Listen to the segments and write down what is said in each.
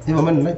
Iwa mana lai.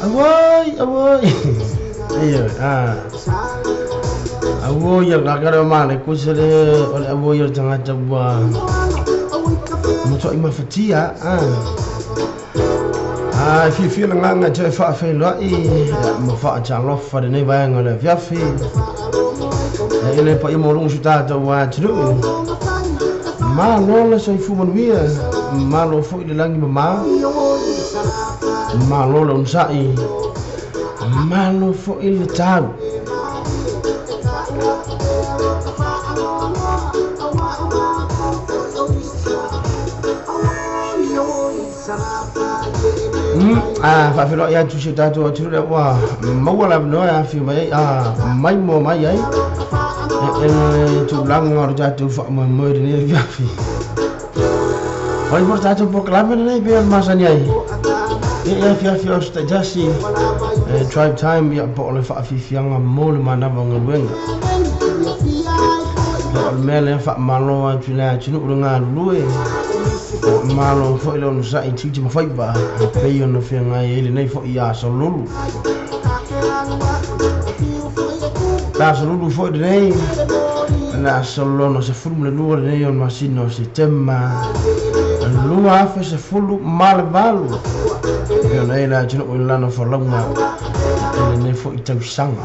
Awoi, awoi. Iyo, ah. Awoi ya kakara male kusele ole awoi ya jangan coba. Mutu ima fatia, ah. Ah, fi fi nga nga joy fa fe lo i ma fa jang lo fa de nei ba ngole fia fi. Ele pa imo long suta to wa tru. Ma lo le sai fu man wia, ma lo fu ile langi ma. Ma lo le unsai. Ma lo fu ile tau. Faafeiloai atu si o tatou atunuu lea ua maua le avanoa e afio mai ai mai moa mai ai e le tulaga o le tatou faamoemoe i lenei afiafi. O ai mo le tatou polokalame lenei pei ona masani ai i afiafi o aso taitasi, Drive Time, ia po o le faafiafiaga mo le manava o galuega. O le mea lea, faamalo atu i le atunuu le galulue, malo foi le onosai i tiute ma faiva e pei ona feagai ai lenei foi aso lulu. Le aso lulu foi lenei, le aso lona 12 lenei o le masina o Setema 2018, e pei ona ai le atunuu i lana folauga i lenei foi tausaga.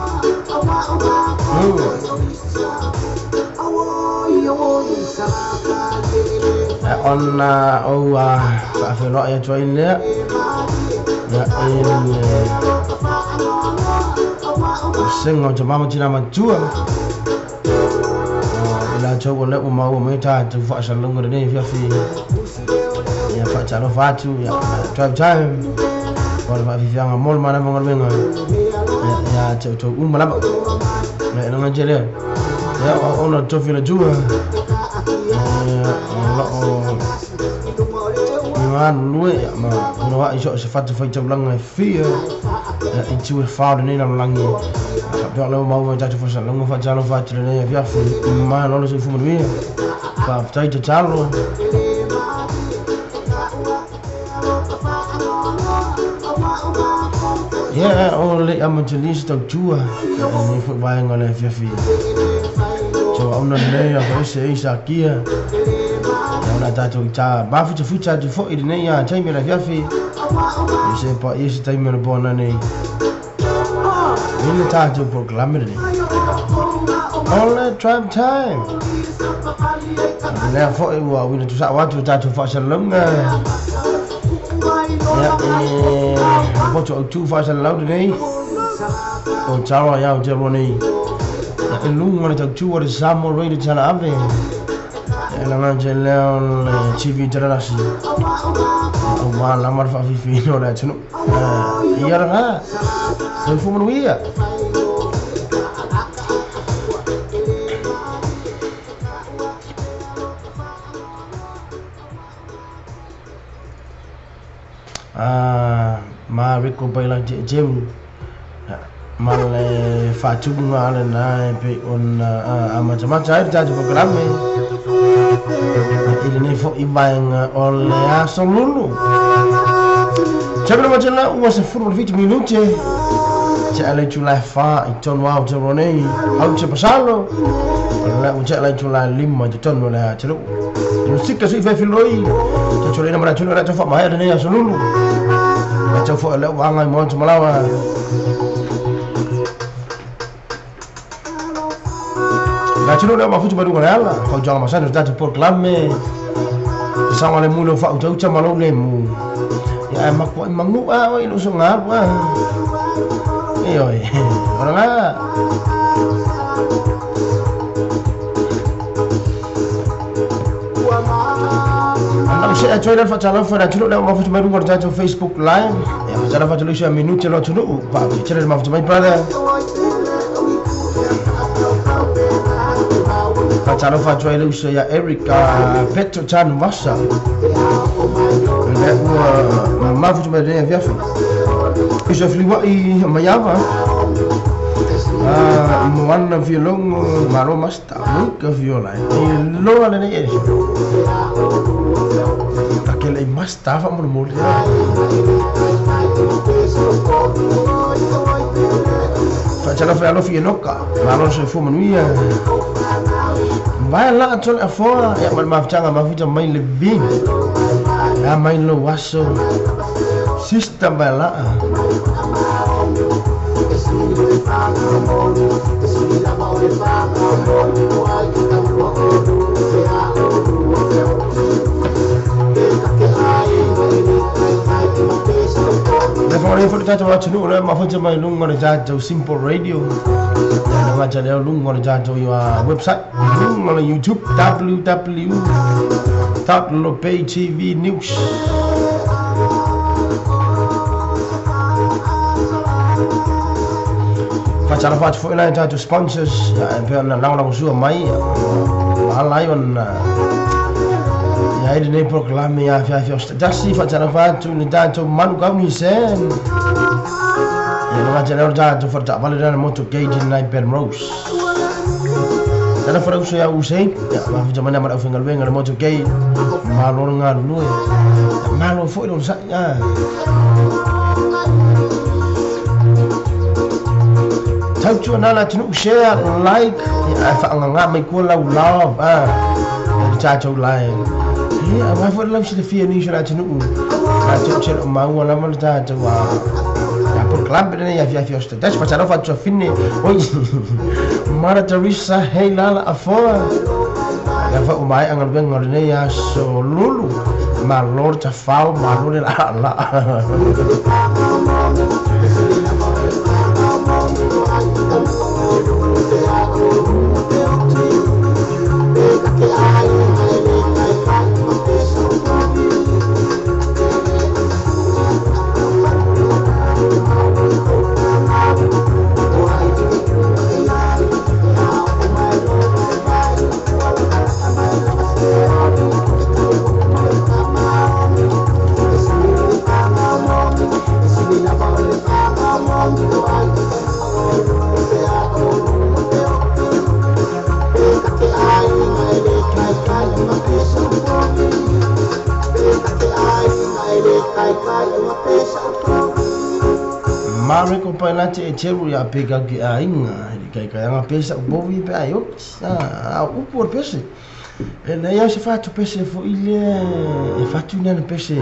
Ona ou faafeiloai atu ai lea ia i le vasega o tama ma tina matua i latou o lea ua maua mai tatou faasalalauga lenei afiafi. Ia faatalofa atu ia Drive Time o le faafiafiaga mo le manava o galuega ia te outou uma lava. Ia e laga lea ia ona tofi le Atua o loo galulue ma punoai so o se fatafaitaulaga e fia i tu e fa o lenei lalolagi faapea o lea ua maua mai tatou faasalalauga. Faatalofa atu lenei afiafi, malo le soifua manuia, faafetai tatalo. Ia o le amatalia se tautua lenei foi vaega o le afiafi tauauna lenei a foese ai sakia ia ona tatou ita mafutafuta atu foi i lenei taimi o le afiafi i se paia se taimi o le poana nei i le tatou polokalame lenei o le Drive Time. Lea foi ua uina tusao atu o tatou faasalalauga ia e poto autu faasalalau lenei o talo ia o te aloa nei ia e luga le tautua le Samoa Radio Tala Ave e laga lea o le TV Talalasi aua lava le faafiafiina o le atunuu. Ia laga soifua manuia. Ma reko pai la jeru ma le faatuga ale na e pei ona amatamata ai le tatou polokalame i lenei foi vaega o le aso lulu. Taimi le matela ua 17 minute te ale itula e 4 i tonu ao te roa nei au te pasalo o le ua te ale itula e 5 i te tonu o le atunuu. Musika sui fefiloi te tole ina mana tunu le tau faamaea lenei aso lulu. E tau foi o lea ua aga i moa malawa. La tunu lea mafutu maruga le ala fautuaga masani o tatou polokalame saoga le mu leo faautauta ma lou lemu ia ae makuai magu'a oi lou sogalu a ioe olaga. Ana se atu ai le faatalofa le atunuu lea ua mafutu mai luga o le tatou Facebook Live. Ia faatalofa atu le minute lo atunuu faafetele le mafutu mai brother. Faatalofa atu ai le uso ia Eric Petro Tanuvasa lea ua mafutu mai lenei afiafi. Uso filiuai maiava Moana violongo malo masta muka viola e loa lenei e takele i masta faamolemole. Faatalofa alofi enoka malo soifua manuia vai la atu le afoa ia ma le mafutaga mafuta mai le vini ia mai lou aso sister vai laa. Le whakarei foi le tatou atunuu lea mafuta mai luga o le tatou Simple Radio. Ia gata lea luga o le tatou website, luga o le YouTube www.lopaytvnews. Faatalofa atu foi la i tatou sponsors e pei ona lagolagosua mai ma ala ai ona iai lenei polokalame ia afiafi o se tasi. Faatalofa atu i le tatou Manukauni Sen ia le gata lea o le tatou faletaavale lea le motorcade i lenai Ben Rose. Talofa le uso ia Usei ia mafuta mai na ma le aufaigaluega le motorcade, malo le galulue, malo foi le onosai. Tautua na atunuu, share, like, ae faagaga mai kua lau love e le tatou line. Ia aua foi le lau silafia nisi o le atunuu tatou te le o maua lava le tatou polokalame lenei afiafi o se tasi. Faatalofa atu afine oi Mara Teresa Heilala Afoa lea foi ua maea galuega o lenei aso lulu, malo le tafao, malo le laalaa. Mare ko pailate e teru ia pe kau ki aiga i kai kai anga pesa o bovi pe ai oti a upu o le pese e nei au se fatu pese fo ile e fatu ina na pese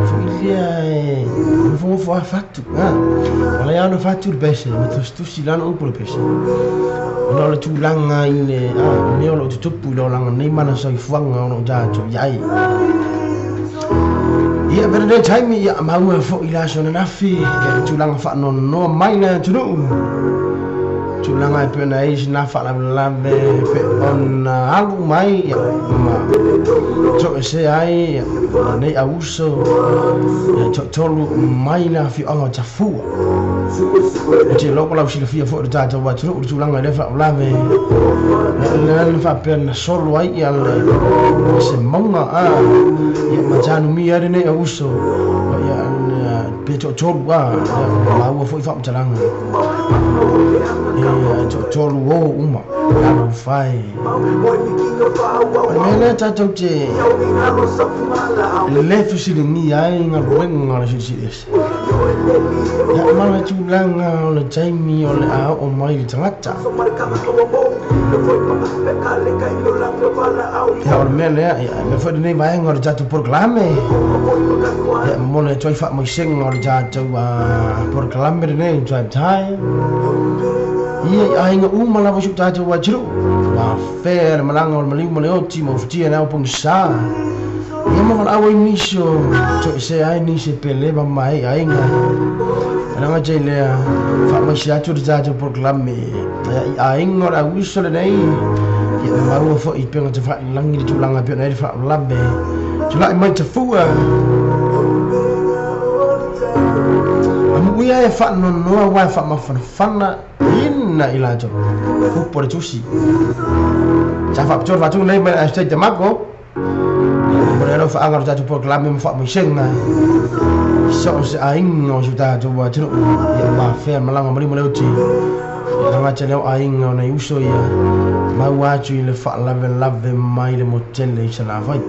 fo ile e nofo fo a fatu o le ana fatu le pese ma tusi lana upu le pese ona o le tulaga i le mea o loo tutupu i le olaga nei mana soifuaga o loo tatou iai. Ia pere le taimi ia maua foi i le aso ananafi ia tulaga faanonoa mai le atunuu, tulaga e pei ona ai sina faalavelave pe ona alu mai ia ma toesea ai nei auso ia toatolu mai le afioaga o Tafua. E te iloa po lau silafia foi le tatou atunuu le tulaga i lea faalavelave le faapea na solo ai ia le se mauga ia matanumia ai lenei auso ia pe toatolu maua foi faamatalaga ia toatolu o uma alo fai. O le mea lea tatou te le fesiligia ai galuega o le silisili ese ia ma le tulaga o le taimi o le a oo mai le tagata. Ia o le mea lea ia mea foi lenei vaega o le tatou polokalame ia momoli atu ai faamaisega o le tatou polokalame lenei drive time. Ia i aiga uma lava i si o tatou atunuu ua afea le malaga o le maliu ma le oti ma ufutia le ao pogisa. Ia ma valaau ai nisi o toesea ai nisi e peleva ma ai aiga alaga te lea faamaise atu le tatou polokalame i aiga o le auiso lenei ia maua foi i pega tafailagi le tulaga pei ona ai le faalavelave tula'i mai Tafua. Amuia e faanonoa ua e faamafanafana ina i latou upu o le tusi sa faapitoa le faatuga nei mai le State Mako mo le alo faaga o le tatou polokalame ma faamaisega so o se aiga o si o tatou atunuu ia ua afea malaga maliu ma le oti ia lagata lea o aiga o nai uso ia maua atu i le faalavelave mai le motele i Salafai.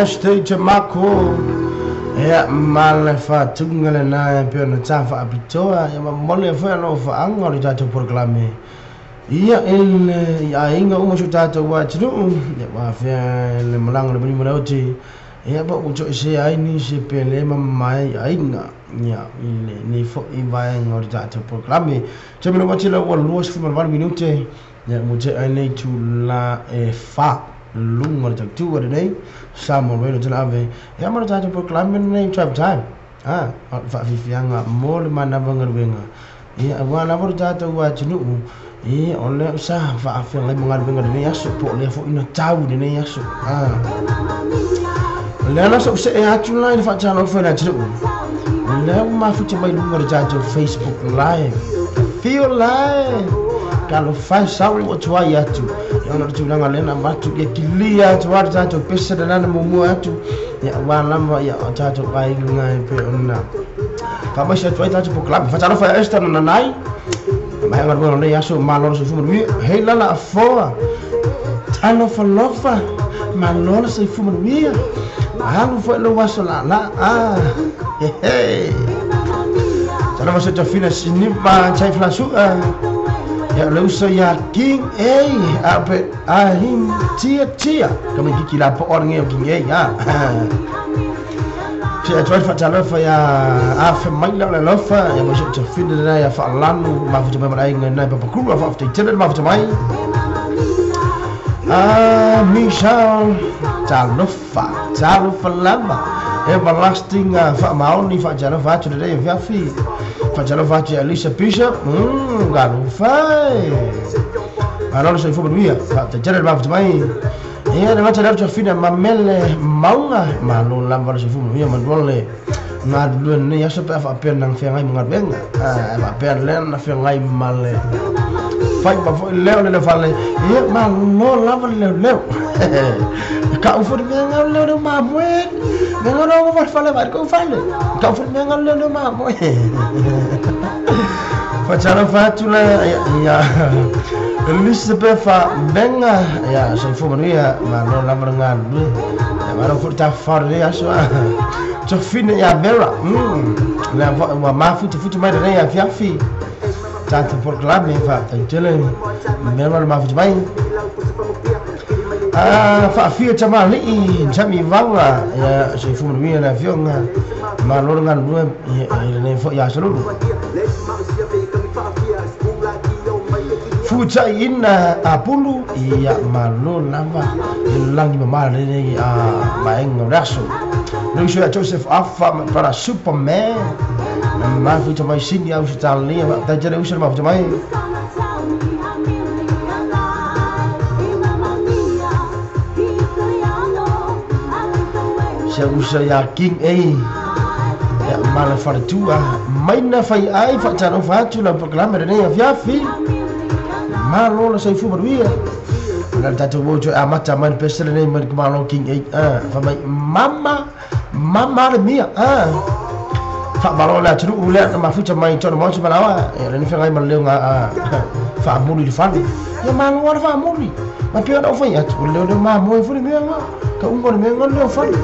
Stage mako e male fatunga le na pe na tafa apitoa e mole foi no faanga le tatou programe ia el ia inga uma su tatou wa tinu ia wa fe le malanga le bani malauti ia ba uto se ai ni se pele mai ainga ia ile ni fo i vai ngor tatou programe te me wa tila wa luas fu mal minute ia mo te ai nei tu la e fa lunga le tau le nei Samuel Welo tala ave ia mo tatou programe nei drive time ah fa fifianga mo le mana vangaluenga ia wa la mo tatou wa tinu ia o le sa fa afia le mangaluenga nei aso po le fo ina tau nei aso ah le na so se atu la fa talo fa na tinu le ma fu te mai lunga le tatou Facebook live feel live kalo fa sauri o tuai atu ia ona tulaga lena matu ia kilia atu wa tatou pesa lana mumu atu ia wa lava ia o tatou aiga e pe ona fa mai se tuai tatou po club fa talo fa esta na nai mai ngaro nei aso malo so fu mi hei lala afoa talo fa lofa malo so fu mi alu fa lo waso la la ah he talo fa se tafina sinipa chai flasu ya lo ya king a ape a him tia tia kama kiki la po ornge o king a ya se atoi fa talo fa ya a fa mai la la fa ya mo se fina na ya fa lanu ma fa mai mai ngai pa ku fa fa te ma fa mai a Michel talo fa lava everlasting fa maoni fa talo fa today fa fi fa talo fa Alicia Bishop galo fa allo se fu mia fa te jere ma fa mai e ne ma talo fina mamele maunga malo lava se fu mia mandole na lu ne ya so pa fa pe nang fe ngai mangabenga a fa pe le na fe ngai male Fai ma foi leo le fale ia malo lava le leo ka u foi mea ngau leo leo mamoe mea ngau leo fale fale vai ko fale ka u foi mea ngau leo leo mamoe Fatala fatula ia Elizabeth Benga ia soifua manuia malo lava le galulue ia malo foi le tafafao lenei aso a tofina ia Vera lea foi ua mafutufutu mai lenei afiafi tatou polokalame faafetai tele Vera le mafutu mai faafia tamalii Jami Vauga ia soifua manuia le afioga malo le galulue i lenei foi aso lulu Futai ina apulu ia malo lava i lagi mamala lenei vaega o le aso. Le uso ia Joseph Afa para Superman mafuta mai Sini Ausitalia faafetai tele uso le mafuta mai. Se uso ia King A ia mala faletua maina fai ai faatalofa atu lau polokalame lenei afiafi malo le soifua manuia na le tatou moto amata mai le pese lenei mai le malo King A fai mai mama mama le mia faamalo le atunuu lea na mafuta mai tona maota malaoa ia leni feagai ma le leo faamuli i le fale ia malo a le faamuli ma pei ona ou fai atu o le leo leo mamoe foi le mea ga ka uga o le mea ga le leo fale.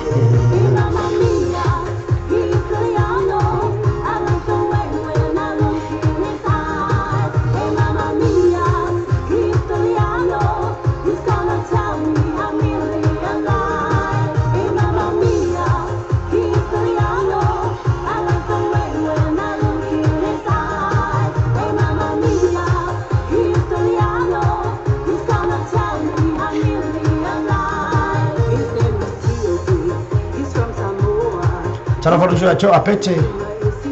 Tala falo sua cho apete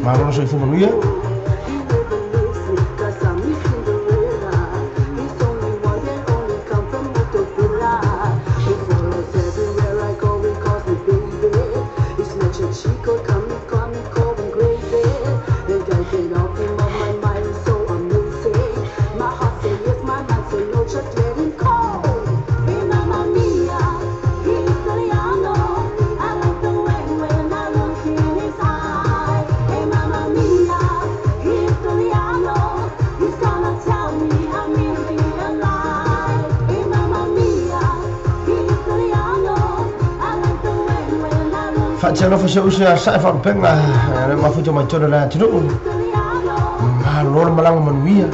malo soifua manuia. Faatalofa se uso ia sae faalupega le mafuta mai tonu le atunuu malo le malaga manuia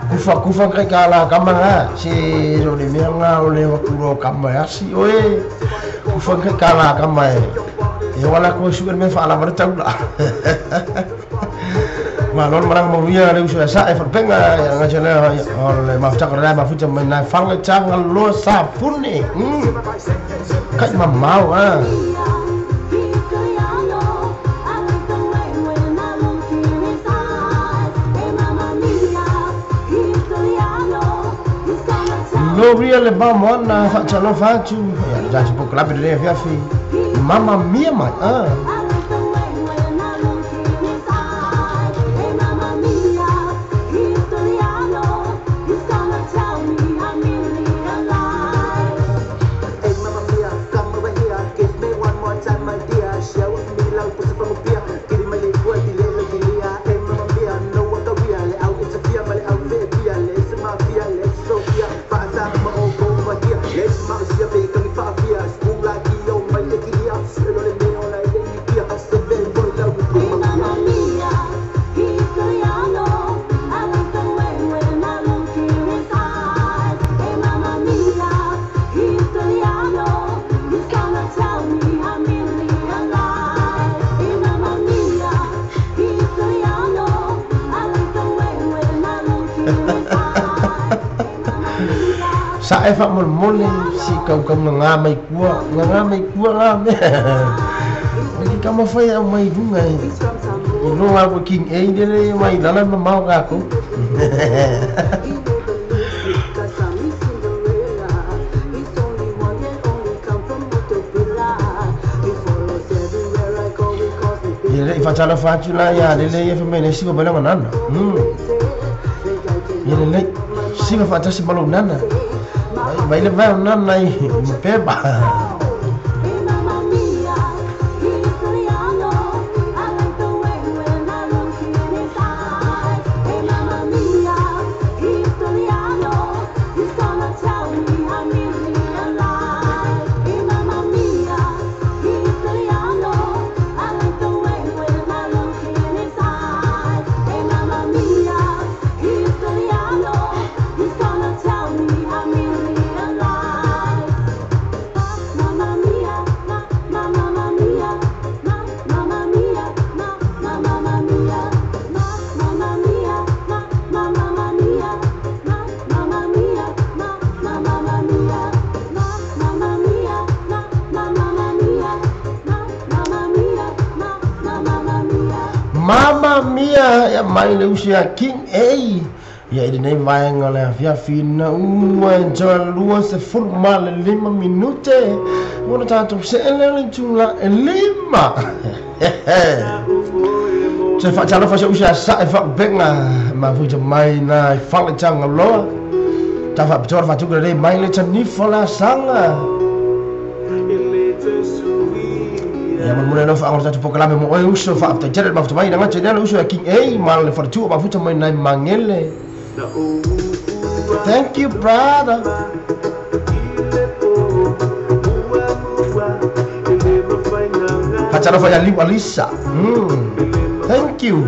kufa kufa kai ka la kama ga se o le mea ga o le wakulo kama e asi oe kufa kai ka la kama e e wala ko su me fa la mar taula malo le malaga manuia le uso ia sae faalupega ia nga le o le mafuta ko le mafuta mai na fale tanga lo sa pune kai mamau a. Gloria le mamona faatalofa atu ia le tatou polokalame lenei afiafi Mamma Mia mai Sa e faamolomole si kaukau gagā mai kua gagā mai kua gā mea ki ka mafai au mai luga e iloa au King A lele mai lala mamao kākou. Ia le'i faatalofa atu la ia lele ia famai le siva mai le manana. Ia lelei siva faatasi ma lou nana mai le vae o nana i mapema. Mamma mia, ia mai le usi a King A. Ia i lenei vaega o le afiafi ina ua e toe 25 minute. Ua na tatou seele le itula e 5. Toe faatalofa se usi a sae faaupega mafuta mai na i fale Tagaloa. Ta faapitoa le faatuka lelei mai le tanifa le asaga. Ia molemole lau faagoa le tatou polokalame mo oe uso faafetai tele le mafuta mai na gata i lea le uso a King A ma le faletua mafuta mai nai Magele. Thank you brother. Faatalofa ia Liu Alisa. Thank you.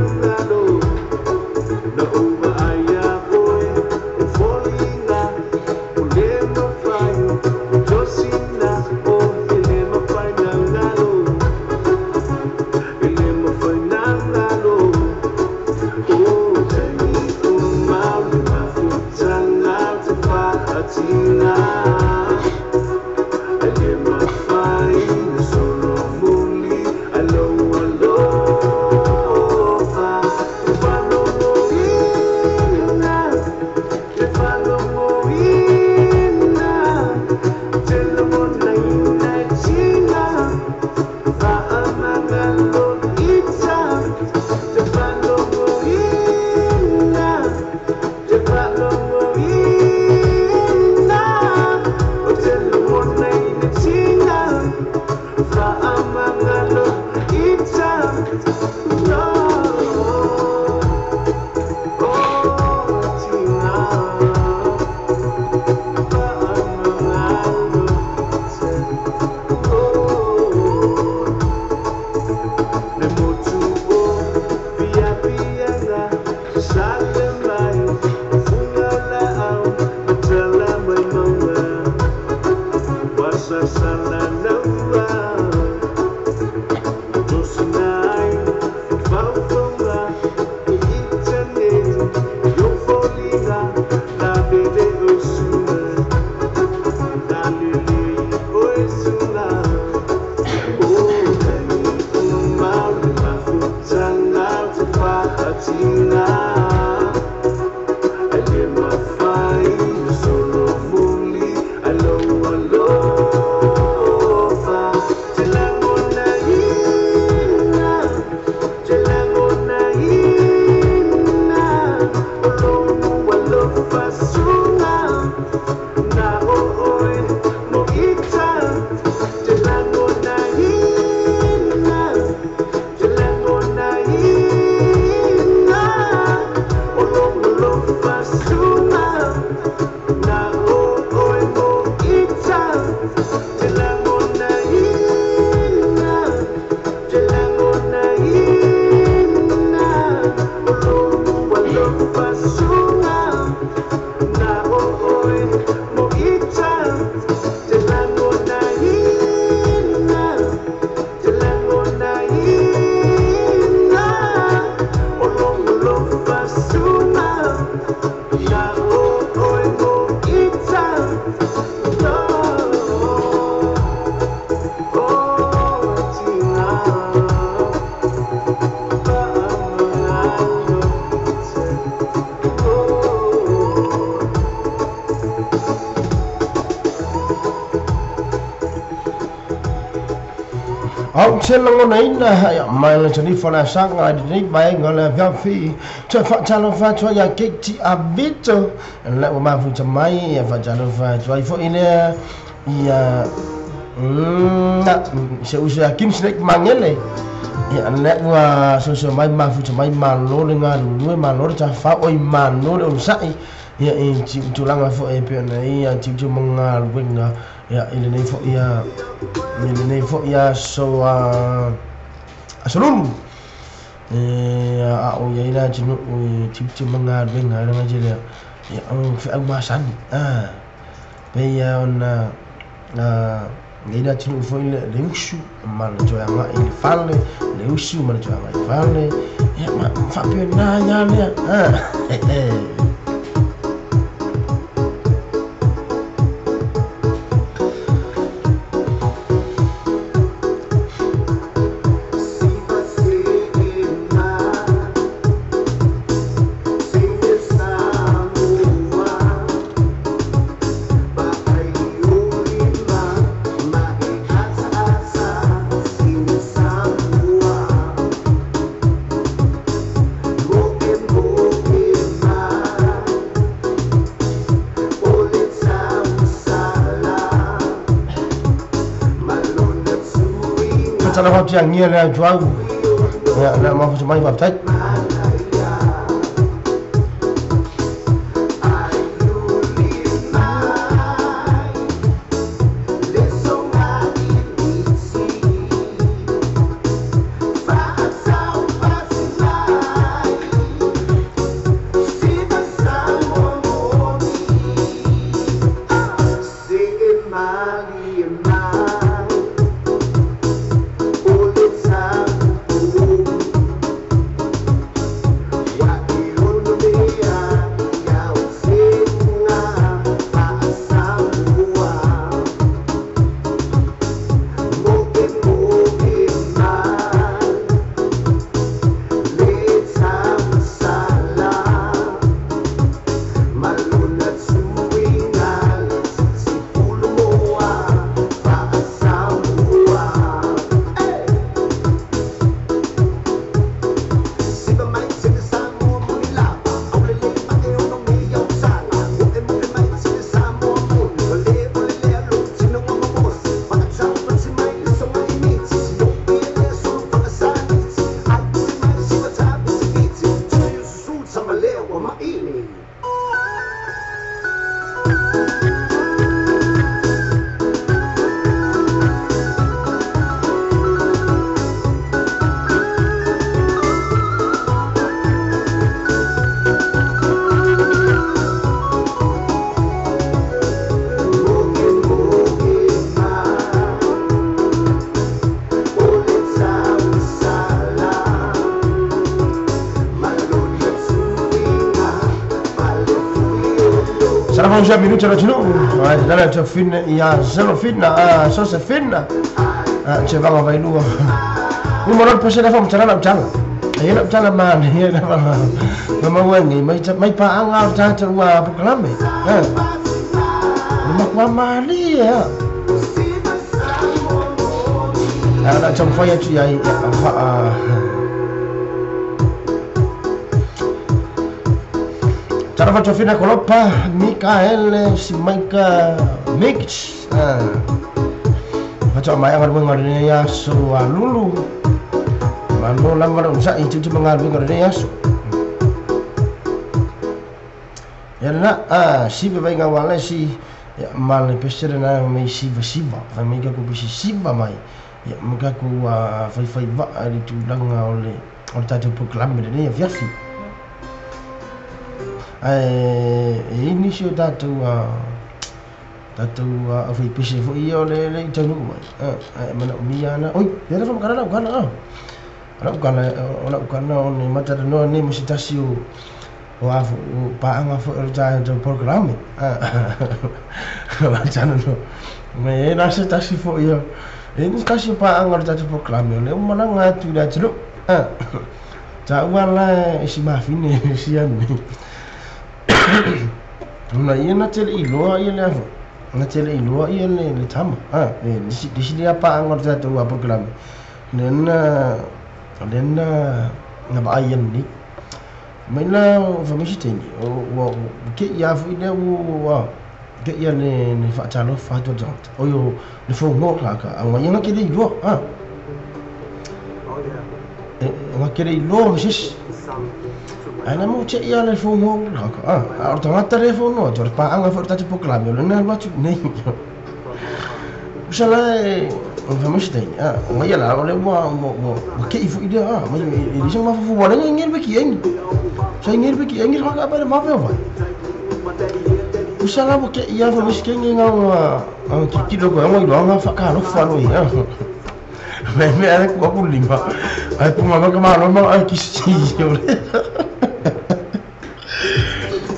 Au te lagonaina ia mai le talifa le asaga i lenei vaega o le afiafi. Toe faatalofa atu ai ia Keiti Avito le ua mafuta mai, ia faatalofa atu ai foi lea ia se uso ia Kim Snake Mangele. Ia le ua soso mai mafuta mai malo le galulue, malo le tafafao, oi malo le onosai. Ia i tulaga foi e pei ona ia tiutiu ma galuega ia i lenei foi ia i lenei foi aso aso lulu. A o iai le atunuu i tiutiu ma galuega e laga lea ia o feau masani. Pei ona iai le atunuu foi le usu ma le toe agai i le fale, le usu ma le toe agai i le fale. Ia ma faapena ia lea. Faatalofa atu ia le atuau. Ia le mafuta mai faafetai. Sarà minuti la ginu. Dalla c'è fin ia zero fin so se fin c'è va vai lu. Un mono pese la fam tsala la tsala. Ia la tsala ma ia la ma ma wengi mai mai pa anga ta ta wa programe. Ma kwa mali ya. Ala chong fa ya tu ya fa Tarafa Tofina Kolopa, Mikael Simaika Mix. Faca mai angar mengar ya so lulu. Mano lamar unsa itu tu mengar mengar ya so. Ya na si be ngawale si ya mal pesere na mai si siba. Fa mai ka ku bisi siba mai. Ya muka ku fai fai va ali tu langa ole ole ta tu proklame ne ya fiafi. E inizio tatou tatou au pese foi ia o le taunuu mai manaomia ana oi lea lava makala lau kana lau kana o lau kana ona e matalanoa nei ma se tasi o afo o paaga foi o le tatou polokalame matalanoa me e na se tasi foi ia e ni tasi o paaga o le tatou polokalame o lea ua malaga atu i le atunuu taua la e si mafine siani na ia na tele iloa ia le afo na tele iloa ia le tama e lisi lea paaga o le tatou polokalame Lena lena na vaai nei mai la fa misi teni o ua ke ia fu ile ua ke ia le le fa talo fa to jant o yo le fo ngo ka ka anga ia ke le lo a anga ke le lo sis ana mo che ia le fo ngo ka ka a o tangata le fo no to pa anga fo ta te poklame le na lo tu nei usala fa misi teni a anga ia la o le ua ua ke i fu ile a mai i se ma fu wala ngel be ki engi sa ngel be ki engi ka ba ma fe va usala bo ke ia fa misi kengi nga nga ki ki lo ko nga ilo nga fa ka lo fa lo ia me me ale ku ku lima ai pu ma ka ma lo ma ai ki si yo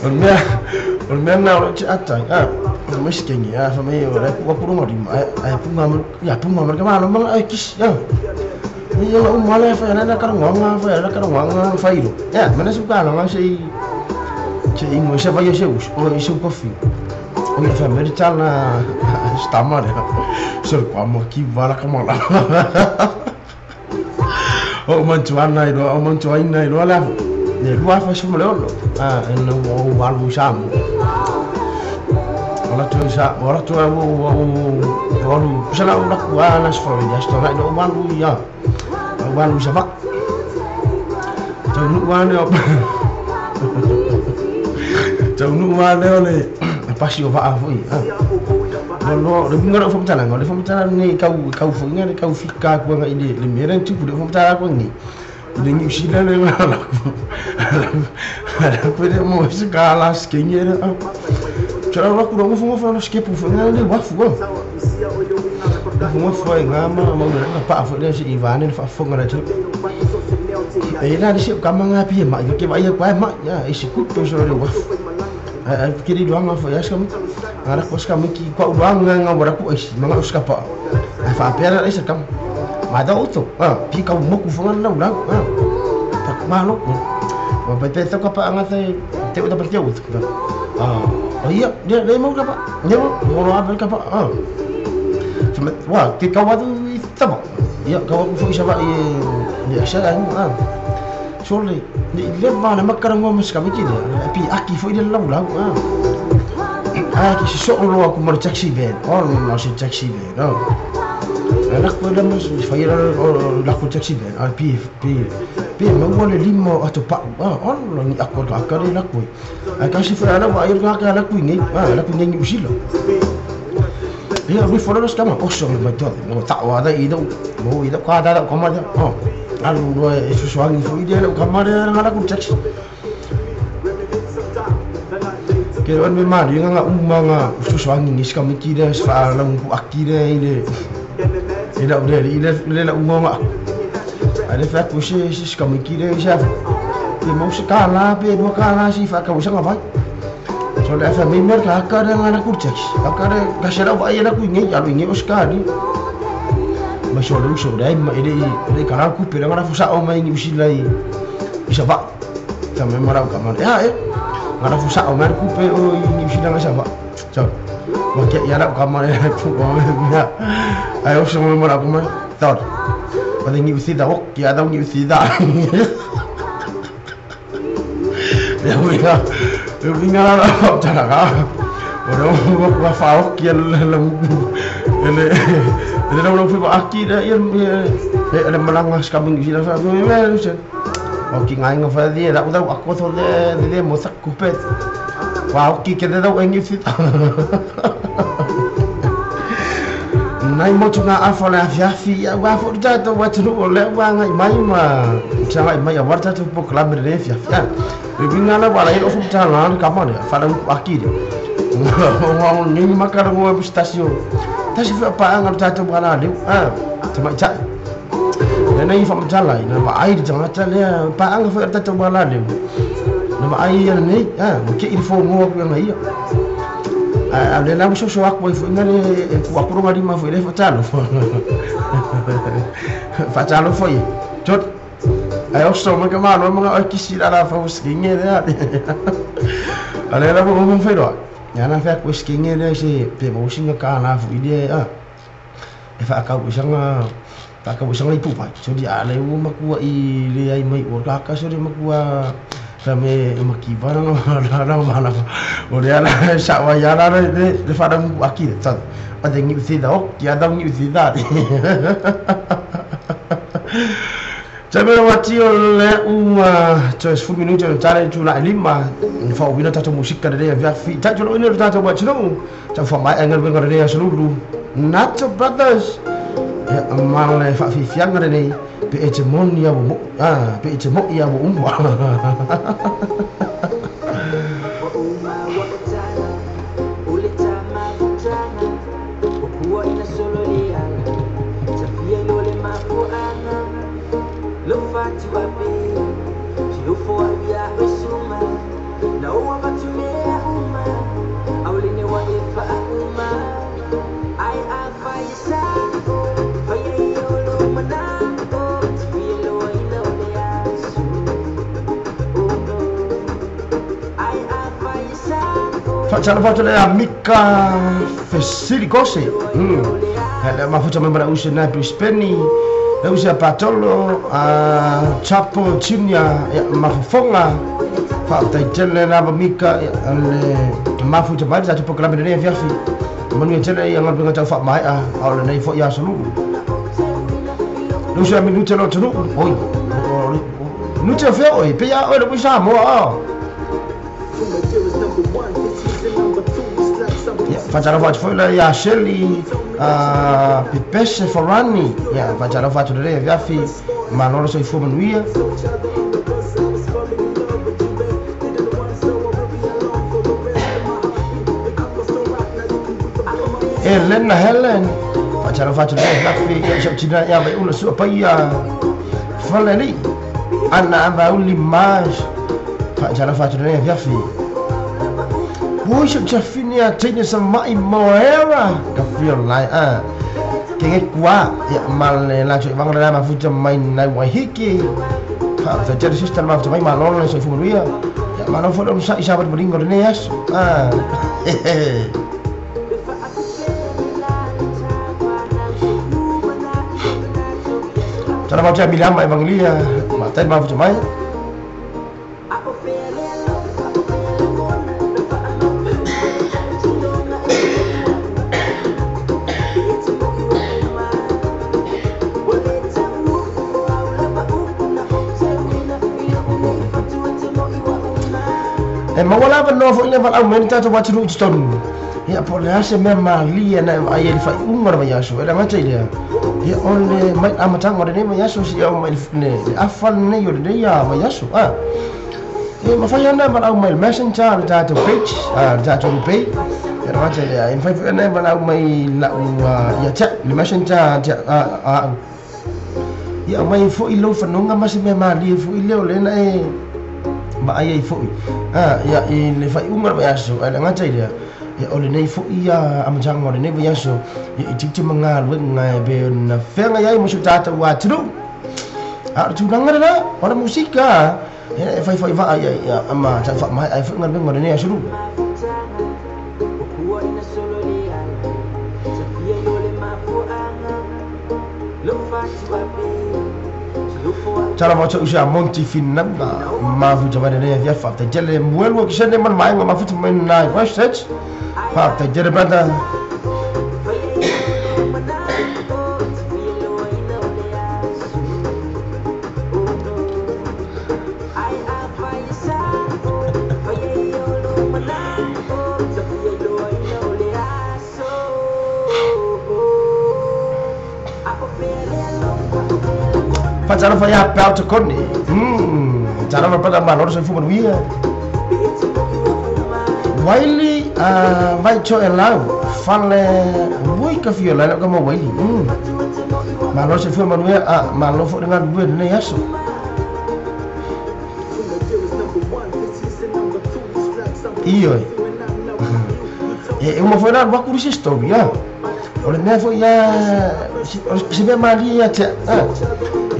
o me o me na o che ata a misi kengi a fa me o le ku ku lo lima ai pu ma ya pu ma ka ma lo ma ai ki si ya ia o mala fa na ka nga fa na ka nga fa iro ya mana su ka nga sei che ingo se vai se us o iso kofi o ia fa americana sta male so kwa mo ki vala ka mala o mantuana iro o mantuaina iro ala ne lua fa su mole ono a en o walu samu ola tu sa ola tu o o walu sala o la ku ana sfo ya sto na o walu ya o walu sa va tau nu wane o tau nu wane o le pasi o va foi a no le bunga ro fomtala ngo le fomtala ni kau kau foi ngare kau fika ku nga ile le mere tu ku le fomtala ku ni le ni usila le la ku la ku le mo se kala skengere a Tara ro ku ro fo fo no skepu fo nga le wafu wa fo fo nga ma ma nga pa fo le se ivane fa fo nga tu e la se ka ma nga pi ma yo ke ba ye kwa ma ya e se ku to so le wafu a ke ri nga fo ya ska mi ara ko ska mi ki kwa wa nga nga wara ku e ma nga ska pa a fa pera e se kam ma da uto a pi ka mo ku fo nga la la a ta ma lo wa ba te ka pa nga te te u da pa te u a iya dia dia mau ka pa dia mau ro apa ka pa a wa ke ka wa tu tama ia ka wa ku fo isa va e sa a sole ni le va na makara ngo mas ka mi ki pi aki fo ile lau lau a a ki so lo ku mo taxi van o no se taxi van no la ku la mas fa ira la ku taxi van a pi pi pi mo wa le limo a to pa a o lo ni akor ka ka la ku a ka si fa la wa ira ka la ku ni a la ku ni usilo ia ui fo los kama oso me to no ta wa da ido mo ido ka da ka ma da o alu no e su suangi fo ide ka ma de nga la ku taxi ke ron me ma ri nga uma nga su suangi ni ska mi ki de fa la ku akki de ile ila ule ile ile la uma nga ale fa ku se se ska mi ki de sa pe mo se ka la pe no ka la si fa ka usa nga vai so le fa mi mer ka ka de nga la ku taxi ka de ka se la vai la ku ngi alu ngi oscar ni ma so le uso dai ma ile ile ka la ku pe nga la fu sa o mai ni usila i isa va ta me mara ka ma ya e nga la fu sa o mai ku pe o ni usila nga sa va so ma ke ya la ka ma le ku o me ai o so me mara ku ma ta pa de ni usida o ki a da ni usida ya mira eu vinga la ta la ora o fa o ki el ele ele não foi aqui ele ele malanga skabing sila fa me se o ki ngai nga fa di da da ako to de de mo sak ku pet wa o ki ke de da engi sit nai mo tu nga afo la fia fi wa fo da to wa tu o le wa ngai mai ma sa ngai mai wa ta tu po klam re fia fia e vinga la wa la o fu ta la ka ma ne fa la aki de o ni ma ka ro stasio ta si fa pa nga ta tu wa la le a ta ma cha le nei fa ma cha la na ma ai ta ta le pa nga fa ta tu wa la le na ma ai ya nei a mo ke il fo ngo ku ngai a le la so so aku fo ngare ku aku ro ngari ma fo le fa talo fa talo fo ye tot ai o so ma ka ma no ma ki si la fa skinge le a le la mo mo fe ro ya na fa ku skinge le se pe mo singa ka na fo ile a e fa ka ku sanga Ta ka wisanga ipu pai so di ale u makua i le ai mai o ka ka so di makua ka me maki bara na na na na o le ala sa wa ya la le le fa mu aki ta a de ngi si da o ya da ngi si da Te mea wa tio le ua te sfu minuto tare tu la lima fa o vina tato musika de via fi ta tu lo ina tato wa tino ta fa mai angal venga de salulu Nato Brothers ya male fa fi fianga de nei pe e te moni ya mo ah pe e te mo ya mo umwa. Facciamo fatto le amica Fesilicose. Le ma facciamo mara usa na Brisbane. Le usa Patolo a Chapo Chinia ma fofonga. Fa tai tele na amica le ma fu mai ta tipo klame ne via fi. Manu tele ia ngal benga fa mai a o le nei fo ia sulu. Le usa minuto lo tunu. Oi. Nuto fe oi pe ia oi le usa mo a. Facciamo fatto la ya Shelly a Pepese Forani ya facciamo fatto le via fi ma non lo so fu manuia Elena Helen facciamo fatto le via fi ya so ya vai una sua paia Faleli Anna Abauli mais facciamo fatto le via fi Oi, so Jaffinia tine sa mai moera ka feel like a ke nge kwa ya mal la cho bang la ma fu mai nai wa hiki ha ta jere sister ma fu mai ma lolo so fu ya ma no fu sa isa ba ringo ne yas ah. Tara ma cha milam mai banglia ma tai ma fu mai. E mawala pa no fo ina fal au men ta to watu ru tonu. Ya po le ase me mali na ai le fa unga ma yaso e la ngata ile. Ya ole mai amata ngore ne ma yaso si au mai ne afal ne yo ne ya ma yaso ah. E ma fa ya na mal au mai messenger ta to page ah ta to page. Ya ngata ile in fa ne mal au mai la ya cha le messenger cha ah. Ya mai fo ilo fa no nga ma se me mali fo ile ole na e ma ai fo ah ya le fa unga ma yaso e la ngata ile. Ya ole nei fo ia amjang ole nei yaso ya iti manga lu ngai be na fenga yai musu tata wa tru a tu nanga na ora musika ya fai fai va ya ya ama ta fa mai ai fo ngai ngore nei yaso. Tara mo usa Monty Finamba ma fu jamane ne ya fa ta jele muelwo kisene man mai ma fu men na Christchurch fa ta jele brother. Facciamo fare a pauta con Facciamo fare ma loro sono fumo via. Wiley vai cho elau fale bui ka fio la ka mo Wiley. Ma loro sono fumo via ah ma lo fo dengan due ne yaso. Io. E uma foi lá wa kurisi story ya. Ole ne fo ya si be mali ya te ah.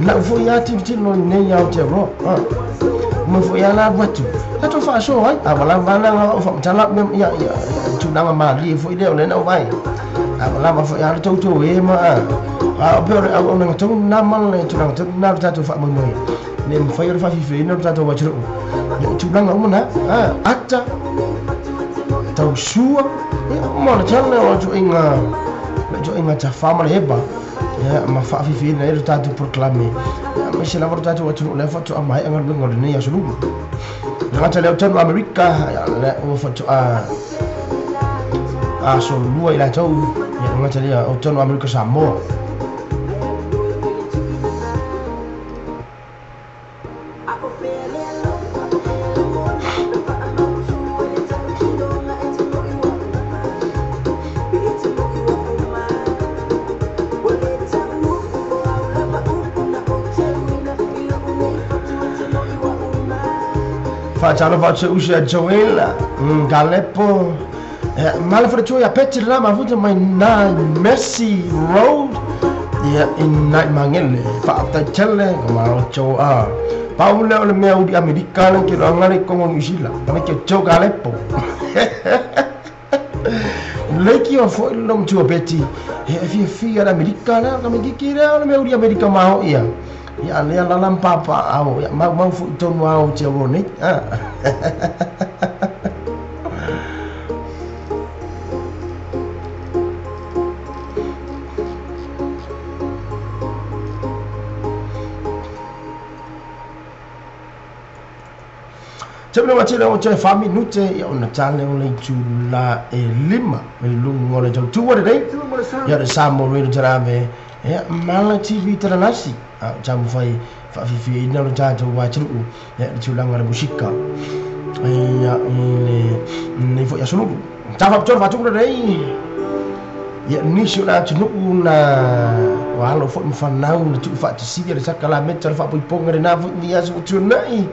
La fo ya ti ti no ne ya te ro ah. Mo fo ya la watu. Ta to fa so ai. Ah wala wala fa tala me ya ya tu na ma li fo ile ole na vai. La ma foi ala tau e ma a o pe o au na tau na ma le tulaga tau na tatou faamoemoe ne mafai o le faafifiina o le tatou atunuu ia tulaga uma na ata tausua ia ma le tele o ituaiga ituaiga tafā ma le eva ia ma faafifiina ai le tatou polokalame ia aemaise lava le tatou atunuu lea faatoa maea galuega o lenei aso lulu le gata lea o tanu Amerika ia lea ua faatoa aso lua i latou ia le gata lea o tanu Amerika Samoa. Faatalofa atu uso ia Joel Galepo mala faletua ia Peti lena mafuta mai na Mercy Road ia i nai Magele faafetai tele ka malo tou pau lea o le mea uli Amerika le ke loaga le Kongo Niu Sila ana ke Joe Galepo leki o foi lo matua Peti e fiafia le Amerika lea ka mikiki lea o le mea uli Amerika maho ia ia lea lala mpapa au ia mau mau foi tonu au te ro nei Tēpuna matele o te wha minute ia ona tale o le itula e 5 me lunga o le tautua lenei ia le Samoa Radio Tarave ia Mala TV Taranasi a taumafai faafiafiaina o le tatou atunuu ia le tulaga le musika ia i lenei foi aso lulu tafaapitoa le faatupu lenei ia nisi o le atunuu na ua alo foi ma fanau na tuufaatasia le sakalameta le faapoipoga lena foi ni aso ua tuanai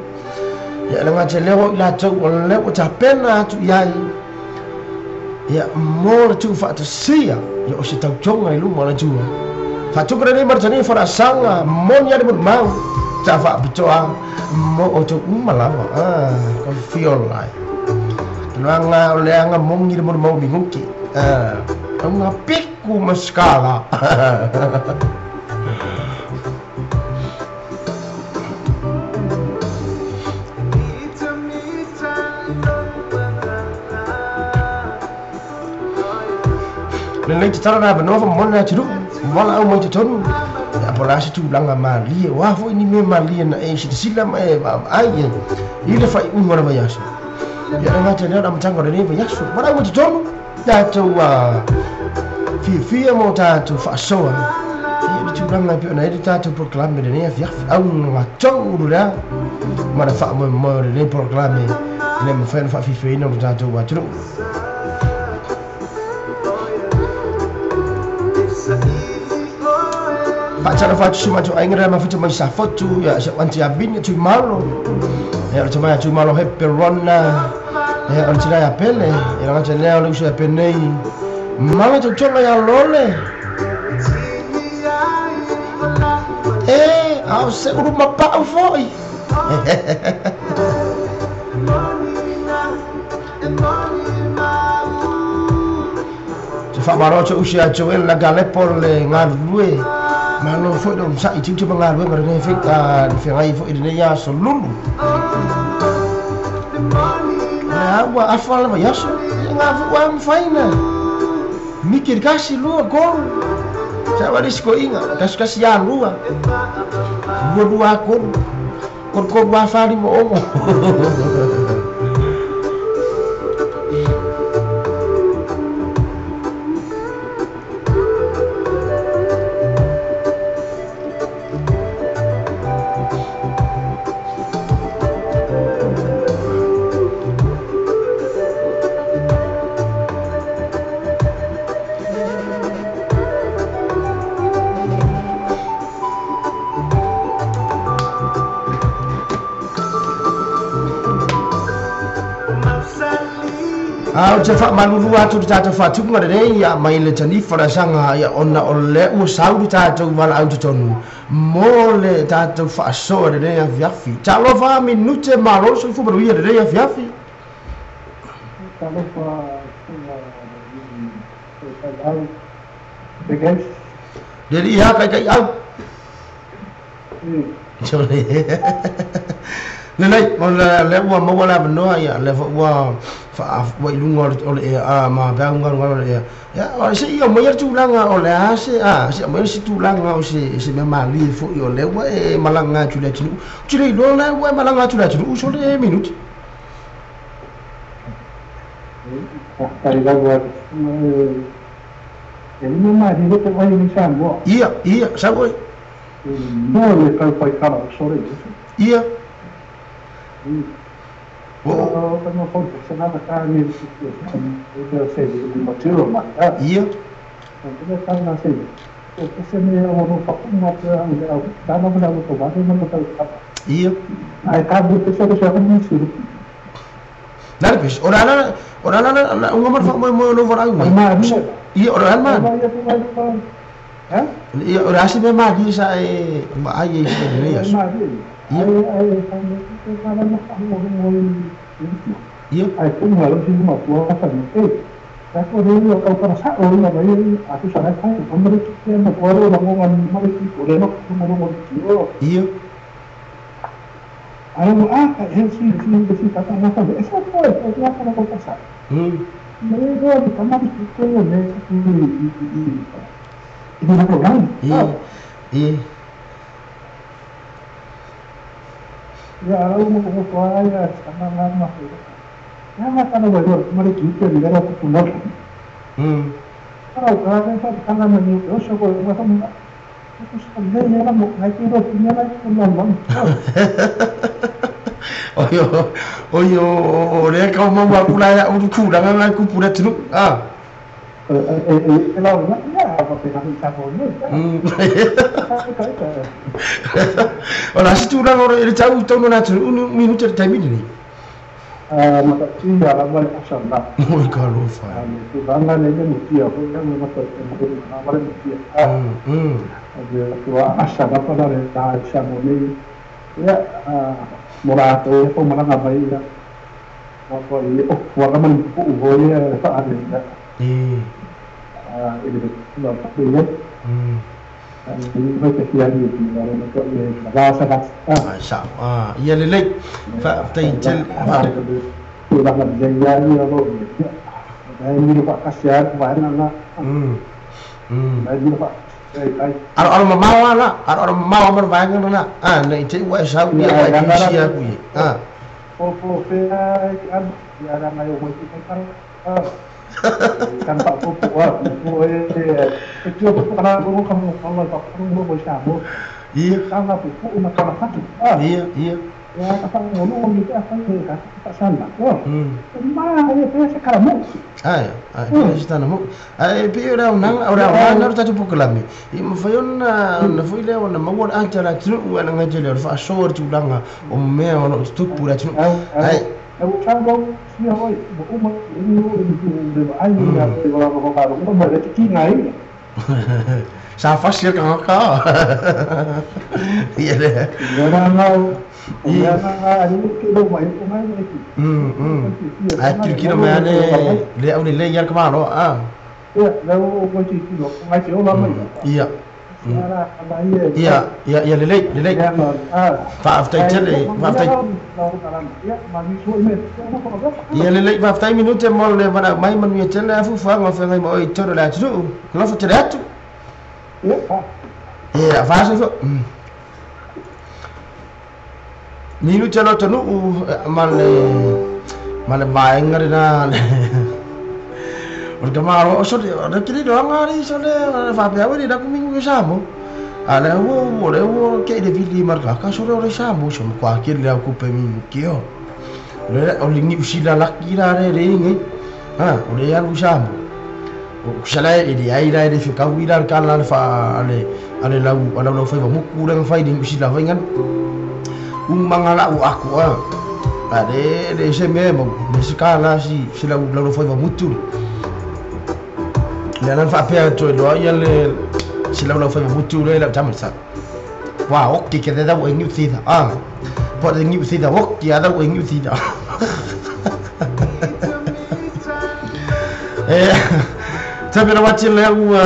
ia le gata lea o i latou o lea ua tapena atu i ai ia mo le tuufaatasia ia o se tautoga i luma o le Atua faatuka lenei maritania falasaga moni ale molimau tafaapitoa mo outou uma lava ka fiola ai tulaga o leaga mogi le molimau miguki auga piku ma skala lelei tatala na avanoa faamomoli le atunuu wala au mai totonu ia po la se tulaga malie o a foi ni mea malie na e silasila ma e vaavaai ai i le faaiuga o le vaiaso ia le gata lea o le amataga o lenei vaiaso wala au mai totonu tatou fiafia ma o tatou faasoa ia le tulaga e pei ona ai le tatou polokalame lenei afiafi auga tou ulu lea ma le faamoemoe o lenei polokalame le mafai ona faafiafiaina o le tatou atunuu. Faatalofa atu si matou aiga lea mafuta mai Safotu ia se anti Abini tu malo ia o le tamaia tu malo Heperona ia o le tina ia Pele ia le gata lea o le uso ia Penei mala tautoga ia Lole e ao se ulu mapau foi se faamalo atu uso ia Joel la Galepo le galulue malo foi le onosa'i tiute ma galuega lenei feagai foi lenei aso lulu le ua afa le vaiaso ia gafu'u a mafaina miki le kasi lua kolu sa le isi ko'iga kasikasi ia lua lua lua kolu kolu kolu afa lima ono Au te faamalulu atu le tatou faatupuga lenei ia mai le tanifa le asaga ia ona o le ua sau le tatou valaau totonu mo le tatou faasoa lenei afiafi. Talofa minute malo soifua manuia lenei afiafi. Talofa susuga i au Le li ha kai kai au. Le nei o le ua maua le avanoa ia le ua ua i luga o le ea ma peau galugalu o le ea. Ia o se ia mai le tulaga o le a se a se mai se tulaga o se mea malie foʻi o lea ua e malaga atu i le atunuu. Ou te le iloa la ua e malaga atu i le atunuu so le minuti. Ia, ia, sau oe. Ia. Ia. Ia. Na le pesi, o le ala, o le ala, unga mara wha moe no wara au mai. Ia, o le ala man. Ia, o le asi me mahi sa e ma ai e se nei aso. Ia. Ia. Ia. Ia. Ia. Oi o le ka mau a kula ya uru kula nga ku pura tunu a. O la situra o le tau tau na tunu unu minutu te taimi ni. Oi ka lo fa. Ia lelei faafetai tele alo alo mamao ala alo alo mamao ma le vaega lena a nei te ua e sau ia ua e kisia aku ia a ia ia ia ai ai pe mo ai pe ora nang ora ora na tatu pokalami i mafai ona na foi le ona maua le ata la tunu ua na ngatele o le faasoa le tulaga o mea o loo tutupu le atunuu ai. Sa fasi le kagaka ia lea. Ai tilotilo mai ane le aulelei ia le kamalo a. Ia. Ia, ia, ia lelei, lelei. Faafetai tele, faafetai. Ia lelei, faafetai minute mo le valaau mai manuia tele afuafuaga o feagai ma oe i totonu o le atunuu. Alofa tele atu. Ia, faasoifua. Minute lo atunuu ma le vaega lena o le kamalo o sole o le kili loanga ari sole faapea ue le laku mingu i Samo. A le ua le ua ke le vili marka ka sole o le Samo so mo kwa ke le au kupe mingu kio. Le o le ngi usila laki la le le ngi. Ha o le alu Samo. O kusala e le ai la le fekau ila ka la fa ale ale lau lau lau fai muku le fai ni usila fai ngan. Umanga la u aku a. A le le se me mo le sikala si si lau lau fai mutu. Le ana faapea toe loa ia le si lau lau fai mutu le lau tama sa. Wa oki ke te tau e ngiu thida. Ah. Po te ngiu thida oki a tau e ngiu thida. E Tapera wati le ua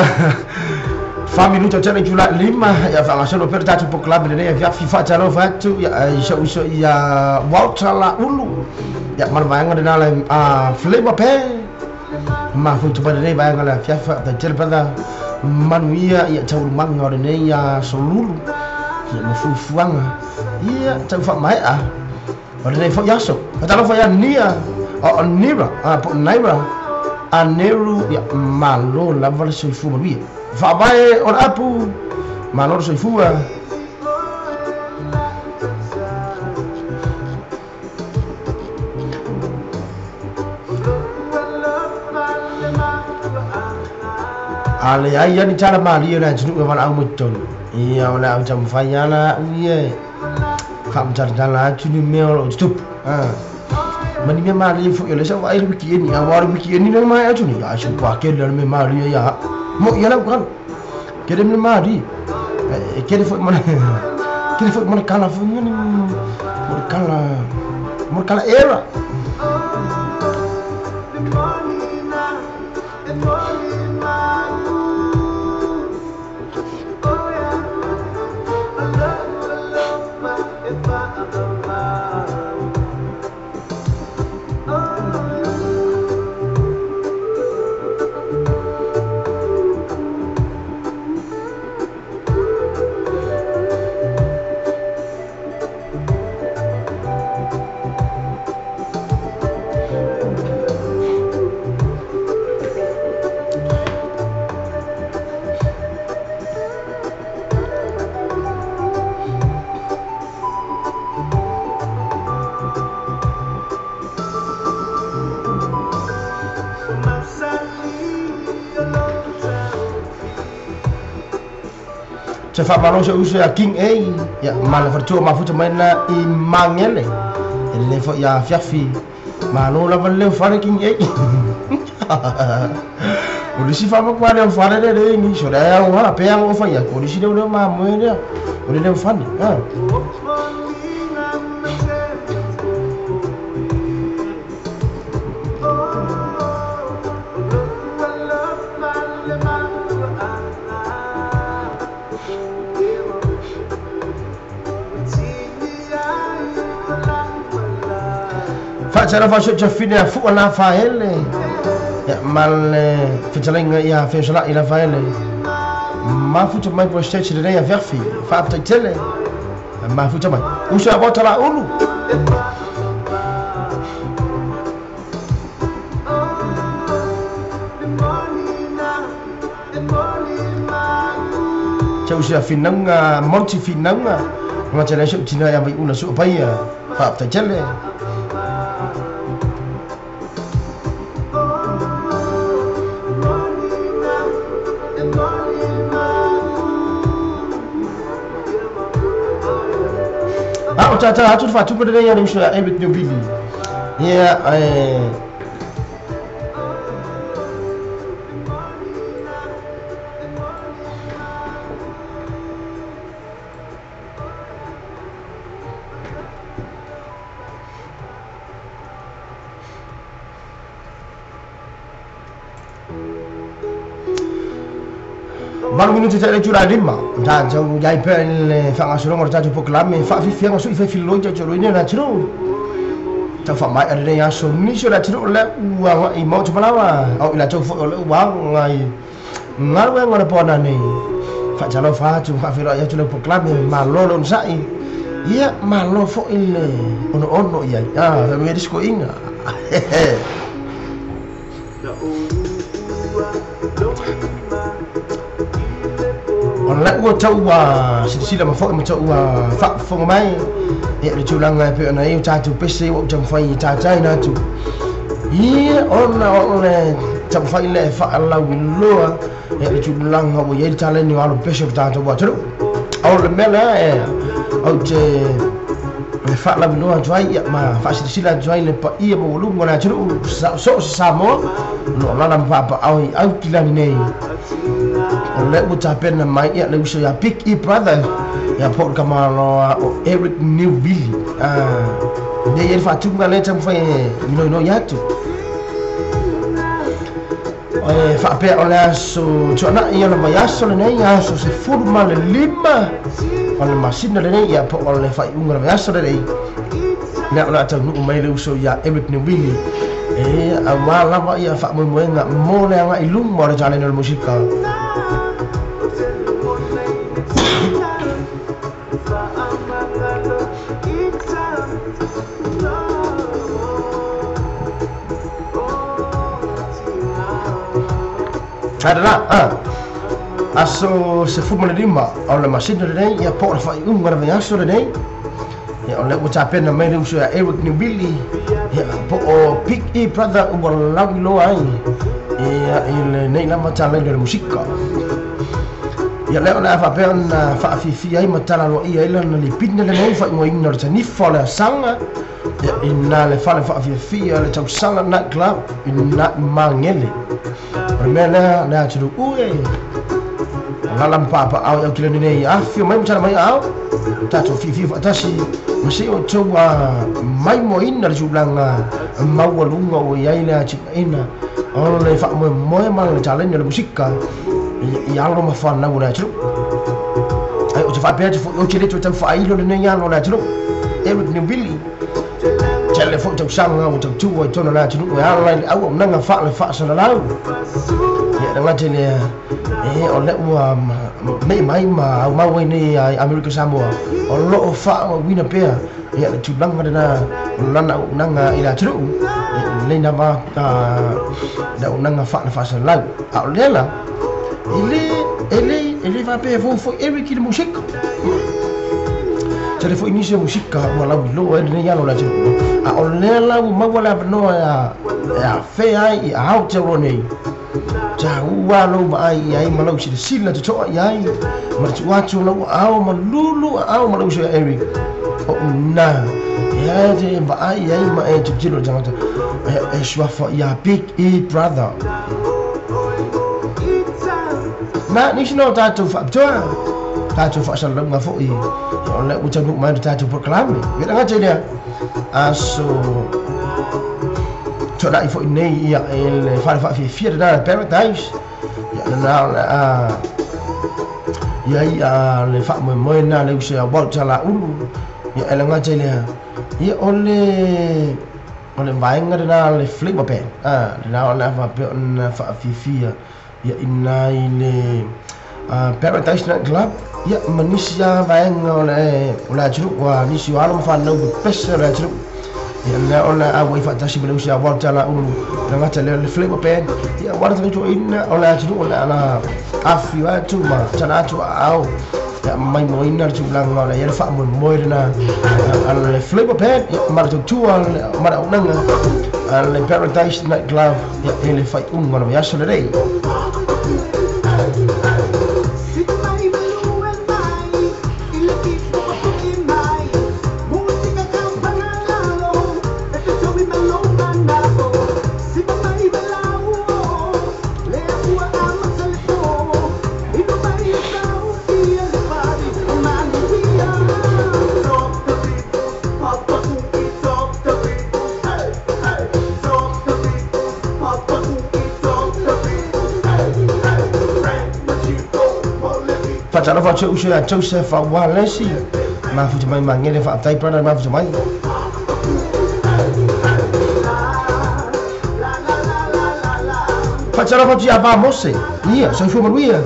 4 minuta tele itula 5 ia faagasolo pea le tatou pokalame lenei afiafi faatalofa atu ia i uso ia Walter Laulu ia ma le vaega lena le Flavor Pe mafuta mai lenei vaega le afiafi faataitele brother manuia ia taualumaga o lenei solulu ia ma fuafuaga ia tau faamae'a o lenei fo'i aso faatalofa ia Nia o Nira po Naira Aneru ia malo lava le soifua manuia faavae o le apu malo le soifua. A leai ani tala malie le atunuu e valaau mai totonu ia o le a taumafai ala a'u ia e faamatalatala atu ni mea o loo tutupu ma ni mea malie fo'i o lea sa vaai le wikieni auā o le wikieni le maea atu nei ae supakele le mea malie ia mo'i ala ukalo kele mea malie e kele fo'i ma kele fo'i ma le kala fo'i ni mo le kala mo le kala era. Se faamalo se uso ia King A ia ma le faletua mafuta mai na i Magele e lenei fo'i afiafi malo lava le leo fale King A o lisi faamaku leo fale le le nisi o le aoga pe ago o fai atu o lisi leo leo mamoe lea o le leo fale a. Faatalofa so tafine a fua la faele ia ma le fetalaiga ia feosala'i la faele mafuta mai po state lenei afiafi faafetaitele mafuta mai uso ia bota la ulu. Tau sia finauga monti finauga ma tele so tina ia vai una su paia faafetaitele. A o tata atu faatupu lenei ia le uso ia Eric Newbili ia 8 minuti tele itula 5 tatou iai pea i le faagasologa o le tatou pokalame faafiafiaga sui faifililoi tautoloina le atunuu tau faamaea lenei aso nisi o le atunuu le ua aga'i maota malaga o i latou fo'i o le ua agai galuega o le poana nei faatalofa atu faafeiloai atu le pokalame malo le onosa'i ia malo fo'i le onoono i ai faamea disikoiga. O le ua tau ua silasila ma fo'i ma tau ua faafofoga mai ia le tulaga e pei ona ai o tatou pese ua ou taumafai e tataina atu ia ona o le taumafai le faalauiloa ia le tulaga ua iai le taleni o alo pese o le tatou atunuu o le mea lea e ou te e faalauiloa atu ai ia ma faasilasila atu ai le paia maualuga o le atunuu so o se Samoa o loo lala ma paapaaao i aukilani nei o le ua tapena mai ia le uso ia Big E Brother ia po o le kamaloa o Eric Newville nei e le faatuga le taumafai e inoinoi atu. E faapea o le aso tuana'i o le vaiaso lenei, aso 15 o le masina lenei, ia po o le faaiuga o le vaiaso lenei, lea o le a taunuu mai le uso ia Eric Newili, e auā lava ia faamoemoega mo le agaʻi luma o le taleni o le musika. Adala, aso 15 o le masina lenei, ia po o le faaiuga o le vaiaso lenei, ia o le ua tapena mai le uso ia Eric Newili, ia po o Big E Brother ua lauiloa ai ia i lenei lava taleni o le musika. Ia lea o le a faapea ona faafiafia ai ma talaloaia ai lana lipina lenei faaigoaina o le tanifa o le asaga, ia ina le fale faafiafia le tausaga night club ina i Magele. O le mea lea le atunuu e alala ma papaao i aukilani nei, afio mai ma tala mai ao tatou fiafia faatasi ma se i outou maimoaina le tulaga maualuga ua i ai le atinaeina o le faamoemoe ma le taleni o le musika i alo ma fanau o le atunuu. Ai ou te faapea atu foi ou te le toe tau faailo lenei alo o le atunuu Eric Newili, tele foi tausaga ua tautua i totonu o le atunuu e ala i le auaunaga faale faasalalau. Ia le gata i lea, e o lea ua me'i mai ma aumau ai nei i Amerika Samoa, o loo faaauauina pea ia le tulaga lena o lana auaunaga i le atunuu, lenei lava le auaunaga faale faasalalau. A o lea la, e le faapea fou foi Eric i le musika. Tele foi nisi o musika ua lauiloa ai lenei alo o le atunuu, a o lea la ua maua le avanoa e afea ai i Aotearoa nei. Taua lou vaai i ai ma lau silasila totoa i ai, ma le tuu atu o lau aao ma lulu aao ma lau uso ia Eric. O ina e ae te vaai i ai ma e tilotilo i le tagata e suafa ia Big E Brother. Na nisi na o tatou faapitoa, tatou faasalalauga foi, o lea ua taunuu mai le tatou polokalame. Ia le gata i lea, aso tuana'i foi nei ia e le fale faafiafia lena le Paradise, ia lena o le a ia ia le faamoemoe na le uso ia Walter Laulu. Ia e le gata i lea, ia o le vaega lena le Flavor Band, lena o le a faapea ona faafiafia ia ina i le Paradise Night Club, ia ma nisi a vaega o le atunuu, ua nisi o alo ma fanau pepese o le atunuu. Ia lea o le a ua i faatasi ma le uso ia Walter Laulu, le gata lea le Flavor Band, ia ua le tautuaina o le atunuu o le ala afio atu ma tala atu aao, ia maimoaina le tulaga o le ia le faamoemoe lena a le Flavor Band, ia ma le tautua ma le auaunaga a le Paradise Night Club, ia e le faaiuga o le vaiaso lenei. Faatalofa atu uso ia Joseph Walesi, mafuta mai Magele, faafetai brother mafuta mai. Faatalofa atu ia Va Mose, ia soifua manuia.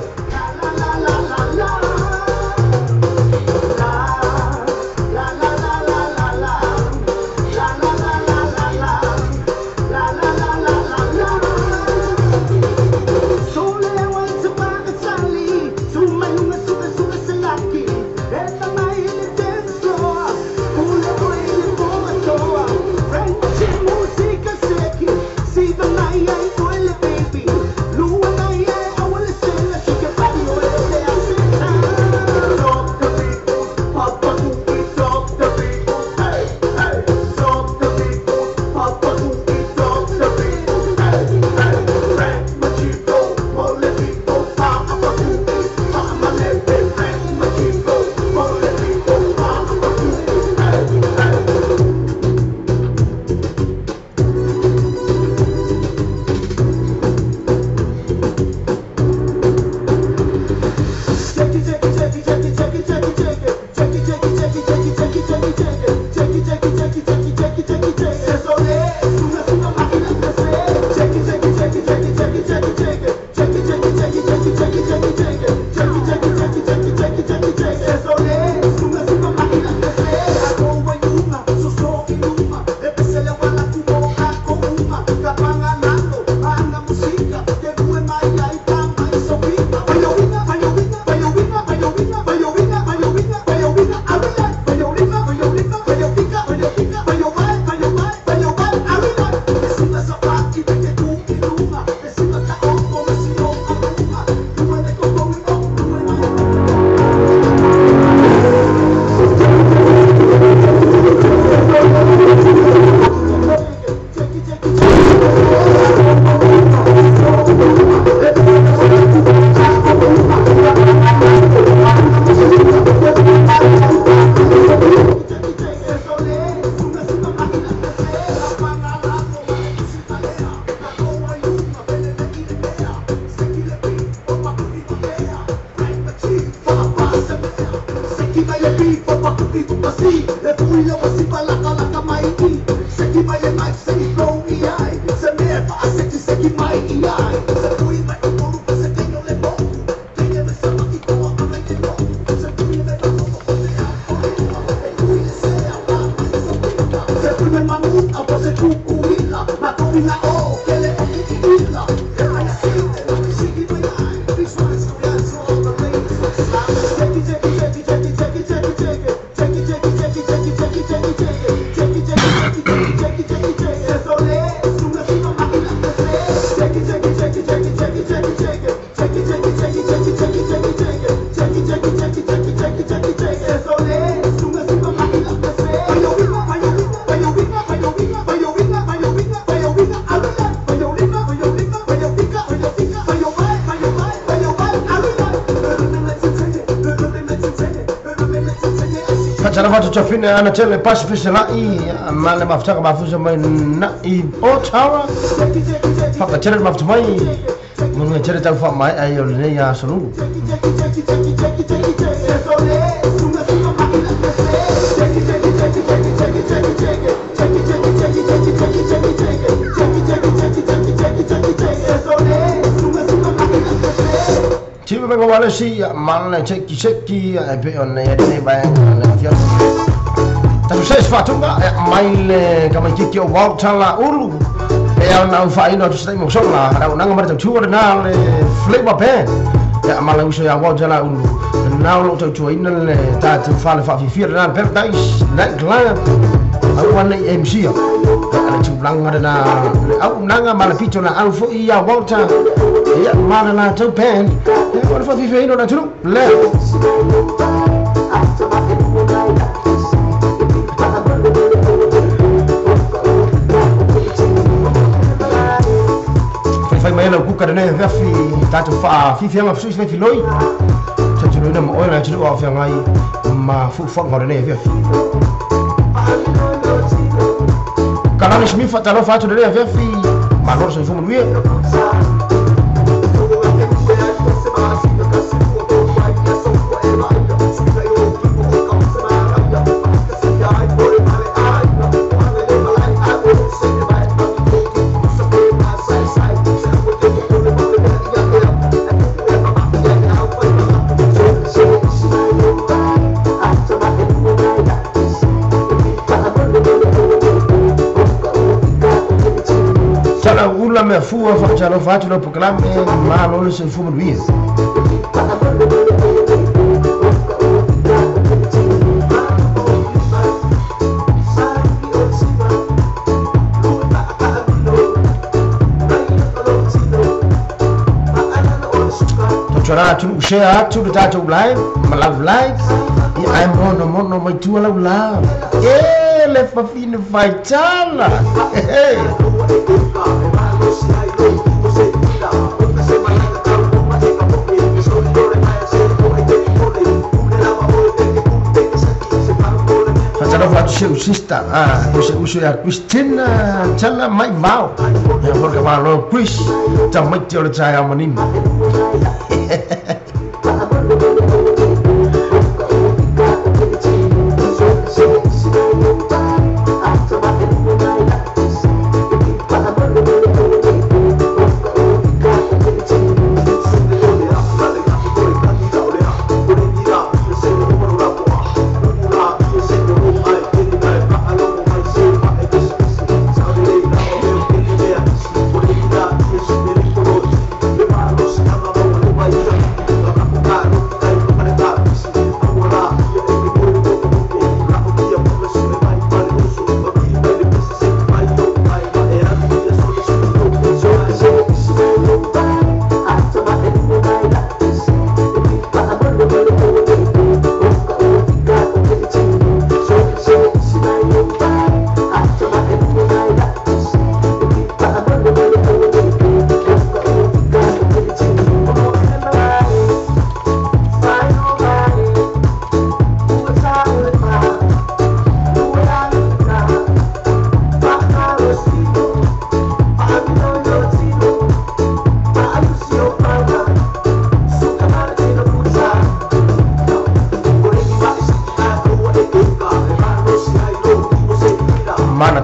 Tafina ana tele pasi fiselai ma le maftaka mafusa mai na i Ottawa whakatele le mafuta mai munga tele tau wha mai ai o le nei a sonu. Tiwa me wale si mana cheki cheki e pe o nei nei vai le fia. Taku se fatunga mai le ka mai kiki o Walter la ulu. E au na fa ino tu sai mo sola ra nanga mar tu na le flavor band. E ma la uso ya Walter la ulu. Na lo tu ina le ta tu fa le fa fi na Paradise Night Club. Au wana MC. Ale tu langa na au nanga ma le pito na au fo ia Walter. Ia ma na tu band. E wana fa fi ino na tu le. Fai mai lau kuka nei vefi tatu fa fi ma fi fi loi sa tu na mo na tu o fi ngai ma fu fa ngore nei vefi kana ni smi fa talo fa tu nei vefi ma lor sa fu mo lui. Me fua fa talo fa tu lo proclame ma lo se fu mo lui. Chora tu share tu ta tu live ma love like I am mono mono mai tu la la e le fa fine fai tala. Sister, uso ya Christina tala mai vau. Ya porque va lo quiz, ta mai te o tsa ya manin.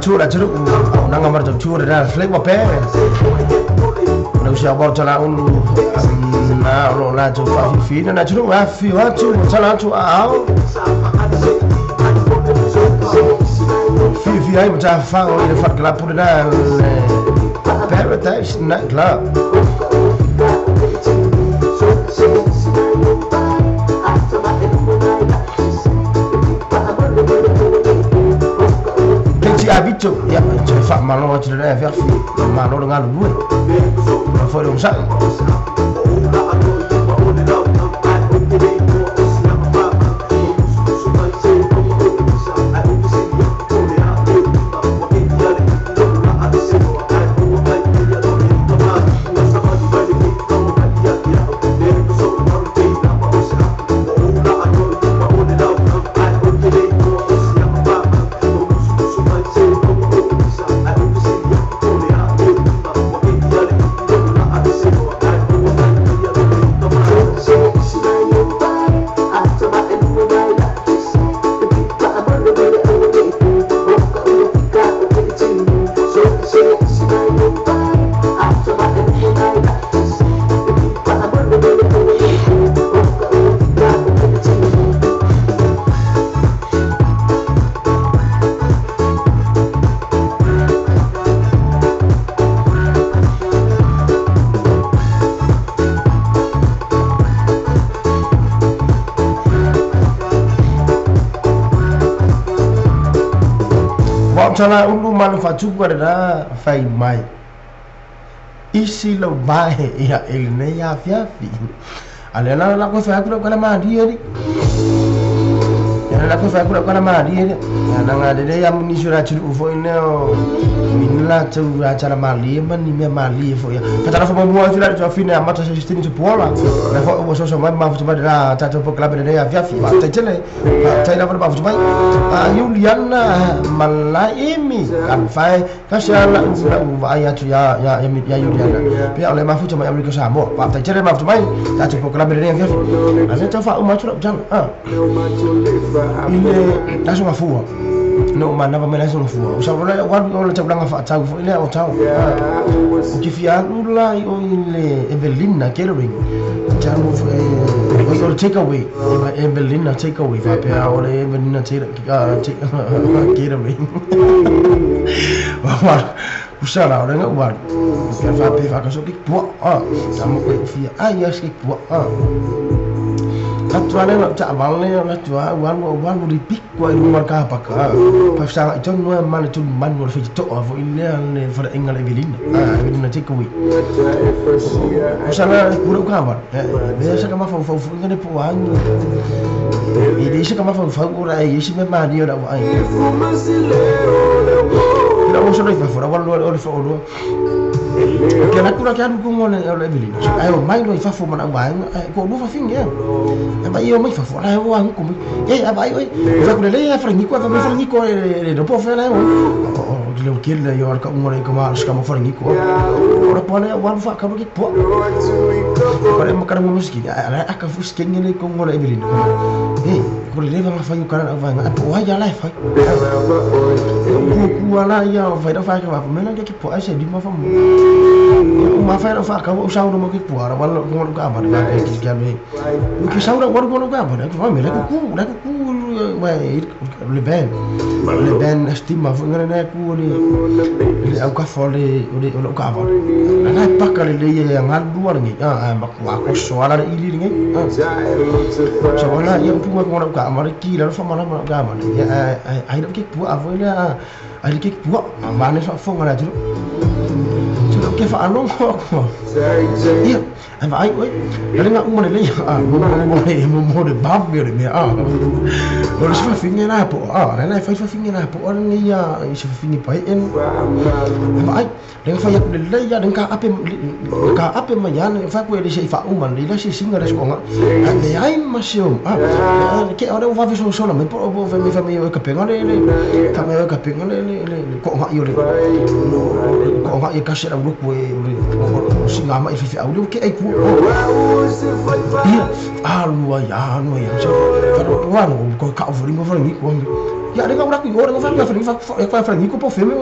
tu la tu nanga mar tu la flavor pe no sia ba tala ulu na lo la tu fa fi na tu wa fi wa tu tala tu a fi fi ai ma fa o le fa club pu na Paradise Night Club. Abito ya fa malo tu le fa fi malo nga lu fo le sa Tala ulu malu fatu na fai mai isi lo mai ia ele ya fia fi ale la la ko fa ku ko la ma di ri ya la ko fa ku ko la ma di ri na nga de ya muni sura chu fo ine o min la chu ra cha la ma li ma ni me ma li fo ya fa ta fo mo fi la chu fi na ma ta se stini chu pola la fo o so so ma ma fo ma la ta chu po club de ya fia fi ma ta chele ta la ma fo mai a Juliana Malaimi kan fai ka sia la u va ya chu ya ya ya Juliana pe ole ma fo mai Amerika Samoa pa ta chele ma fo mai ta chu po club de ya fia fi a se ta fa o ma chu la jang a ile la so ma no mana pa mena so fua o sa vola wa o le tsaulanga fa tau fo ile o tau o ke fia lula o ile Evelina catering tau fo o take away Evelina take away fa pe o le Evelina take catering wa o sa la o le wa ke fa pe fa ka so ke po a ta mo ko fia ai ya ke po a Atuane la ta vale la tua wan wan ri pik ko i mar ka pa ka pa sa jon no man tu man no fi to vo ile le fa enga le Evelina a Evelina take away o sa la puro ka ba be sa ka ma fa fa fa ngene po an e de sa ka ma fa fa ora e si me ma ni ora ai la o so le fa fora wan lo fa o ke la kura ke alu ko ngone le Evelina ai o mai lo fa fo mana wa ko lu fa finge e ba io mai fa fo la o an ko e a vai oi fa ko le fa ni ko fa ni ko le do po fa la o le o ke le yo ka ngone ko ma ska mo fa ni ko ora po le wa fa ka ke po ko le mo ka mo musiki a ka fu skenge le ko ngone Evelina e ko le va fa yo kana va po wa ya la fa ku ala ya fa fa ka fa me la ke po a se di ma fa mo ma fa fa ka o sa no ke po ara wa ko ka ba ba ke ke le o ke sa ora wa ko ka ba ko me le ku le ku wa le ben estima fo ngana na ku le le au ka fo le le o ka ba na pa ka le le nga lu ni a ma ko so ala ili ni so wala ia pu ko ka ma ki la fa ma la ka ma ya ai ke pu a vo le ai ke pu ma ne fa fo ngana tu ke fa along ko ia ai oi le nga uma le a mo mo mo de ba me le a o le fa finge na po a na fa fa finge na po ni ya se fa finge pa en ai le fa ya le ya ka ape ma ya fa ko le se fa uma le la se singa le ko nga le ai ma se a ke ora o va so so me po fa me fa me ka penga le ka me ka penga le le ko nga yo le ko nga e ka se la ko e o singa ma e fi au le ke ai ku ia a lua ya no ya so fa wa no ko ka vo ringo fa ni ko Ia le ngau ku ora fa fa fa fa ni ko po fe me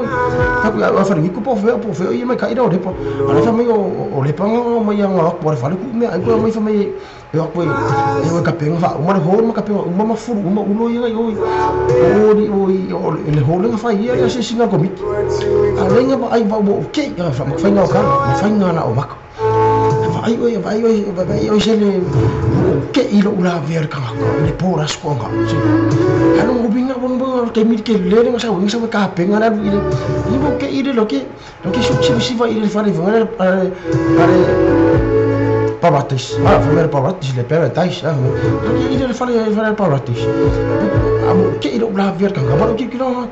fa fa ni ko po fe i mai ka ira o lepa ale fa mai o lepa nga mai nga ko fa le ku me ai ko mai fa mai e ko e ka penga fa uma ho ma ka penga uma ma furu uma ulo ia i oi o o le ho le fa ia ia se singa komiti ale nga ba ai ba o ke fa ma fa nga ka ma fa nga na o maka ai oi ai oi ai oi se le ke i lo la ver ka le pora sponga se ano ngubinga bongo ke mi ke le nga sa winga sa ka penga na i i bo ke i le lo ke su si si va i le fa le are are Paratis, ah, família Paratis, le Paradise, ah, que ile fale fale Paratis. Amo ke ile la ver ka ba ke ke no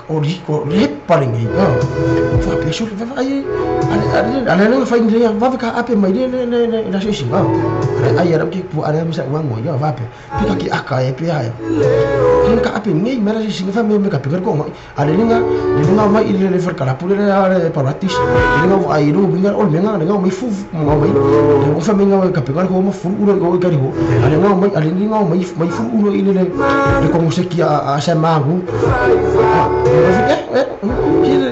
o ri ko le paringi, ah. Fa peso fa ai ale ale le fa ile va ka ape mai le le le la se singa. Ai ara ke ku are mi sa wa ngo ya va pe. Pika ki aka e pe ai. Ke ka ape ngi mera se singa fa me me ka pe ko ale le nga mai ile le fa ka la pule le Paratis. Le nga ai ro binga o me nga nga mai fu nga mai le fa me nga ka pe ko ma fu uro ko ka ri ho ale nga mai ale nga mai mai fu uro ile le le ko se ki a sa ma gu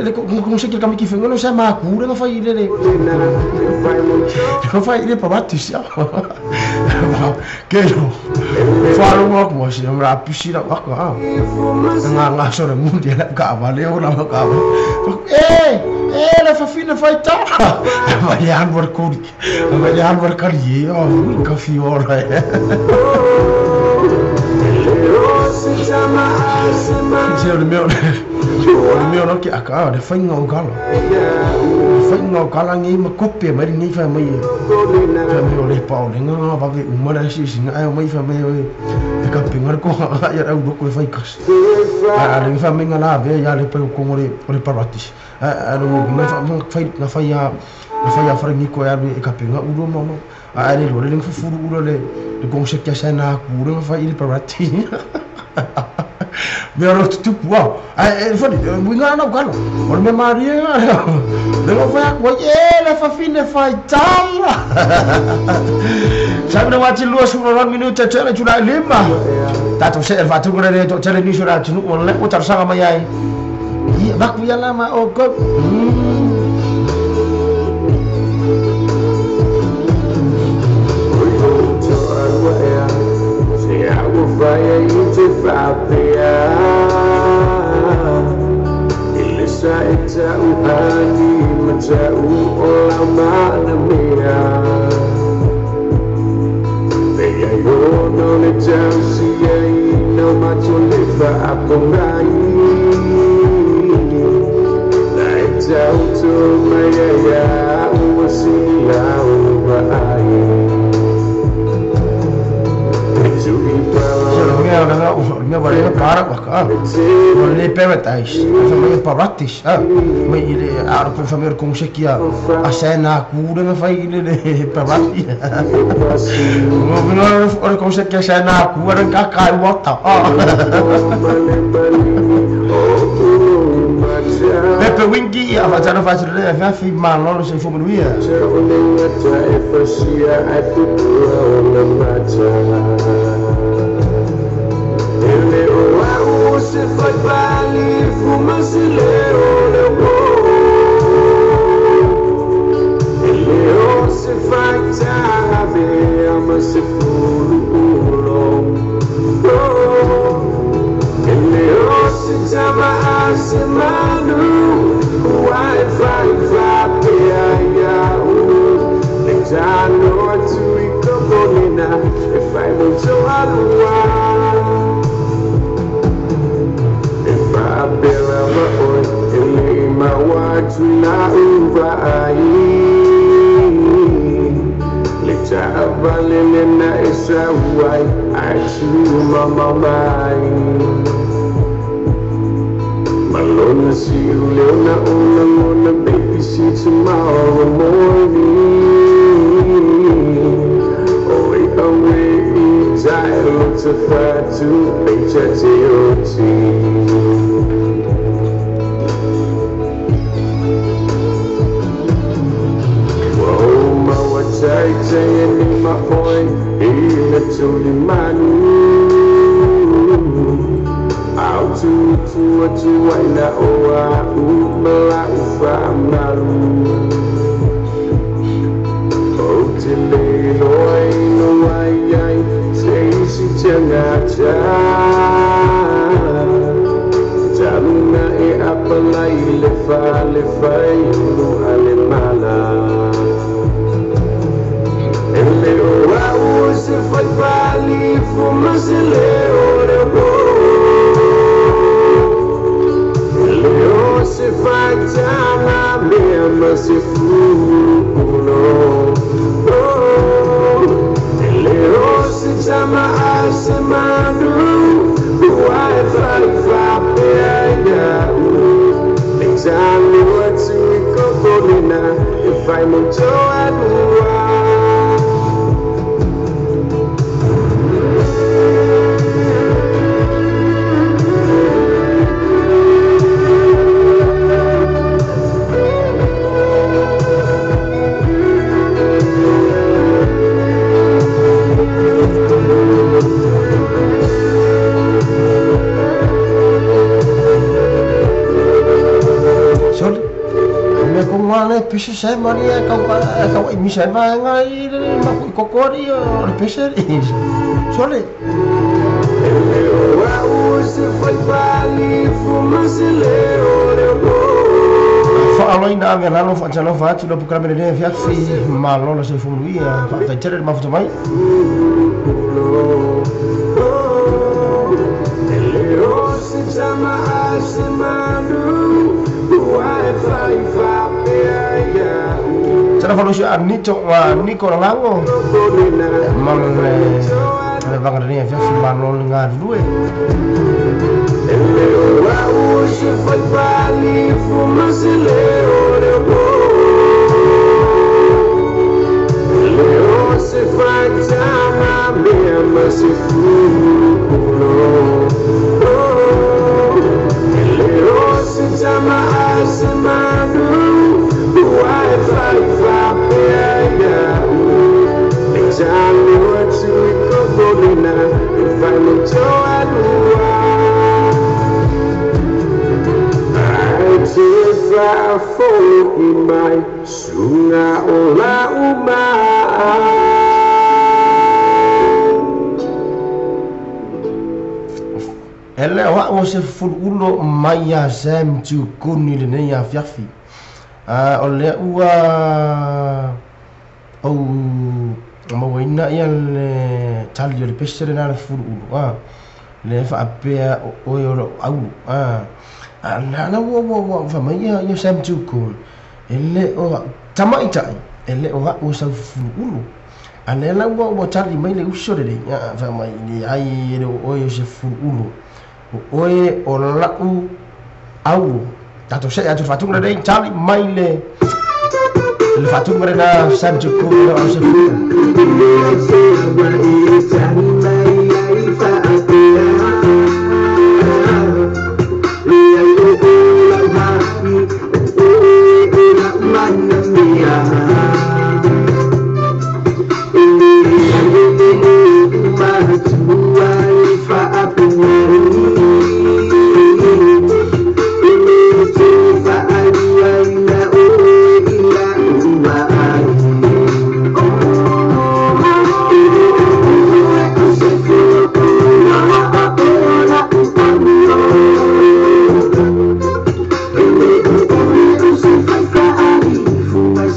le ko se ki ka mi ki fe no sa ma ku le fa ile le fa ile Paratis ke yo fa lo mo ko si ra pisira wa ka nga nga so le mundi la ka va le o la ka e la fa fina fa ta ma le han war kuri ma le han war kari o ka fi ora se o meu no ke aka le fa ngo galo fa ngo kala ngi ma kope mai ni fa mai fa mai o le pa o le nga va ve uma la si si nga mai fa mai e ka pinga ko ya ra u ko fa ikas a le fa mai nga la ve ya le pa ko ngore o le Paratis a lo mai fa fa na fa ya na fa ya fa ni ko ya e ka pinga u lo mama a le lo le fu fu u le le concept ya sa na ku le fa il Paratis me ro tu wow e fa ni nga na galo o me maria le lo fa ko e le fa fine fa tala sabe no wati lua su no minuto tele tula lima tato se fa tu le to tele ni sura tu o le o tarsa ma yai i ba ku ya la ma o ko Le Paradise, a família Paratis, ah, mas ele a família com se que a cena cura não faz ele Paratis. Não não com se que a cena cura não cai o bota. Pepe Winky, a fazer faz le fa fi malo se fo menuia. Malona see you leona ona ona baby see tomorrow morning. Oh wait away dial to 5 2 H T O T. Whoa my what I say in my point in the manu. tuaina o au ma lau faamalu. O te le iloa ai ai se isi tagata talu na e apalai le fale fai ulu ale mala. E le o au se fai pali fu ma se le o le o. E le o se fai tama mea ma se fulo. E le o se tama a se manu ua e fai fapea ia'u. Le talu atu i kokolina e fai mo toalua. Soli me ko ngā pese se maria kau kau i misa va ngā i le ma ku kokori o le pese soli. E le o au se fai pali fu ma se le o le o. Faaloina ave lalo faatalofa atu le programe lenei afiafi malo le soifua manuia faafetai le mafuta mai. E le o se tama a se manu ua e fai fapea ia'u. Sana falosi a Nito a Niko Lalango ma le vaga lenei afiafi malo le galulue. E le o au se fai pali fu ma se le o le o. E le o se fai tama mea ma se fulo. E le o se tama a se manu ua e fai fapea ia'u. Le talu atu i kokolina e fai mo toalua. Ai te faafoi mai suga o lau mai. E le o a'u o se fuluulo mai ia Sam Tukuni lenei afiafi. O lea ua ou mauaina ia le tali o le pese lena le fuluulu le faapea o oe o lou aulu na ua ua ua faamai ia ia Sam Tukuni e le o tamaita'i e le o a'u o sau fuluulu. A lea la ua ua tali mai le uso lelei faamai leai e le o oe o se fuluulu o oe o la'u aulu. Tatou se'e atu faatuga lenei tali mai le le faatuga lena Sam Tukuni o se fuluulu.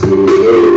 See.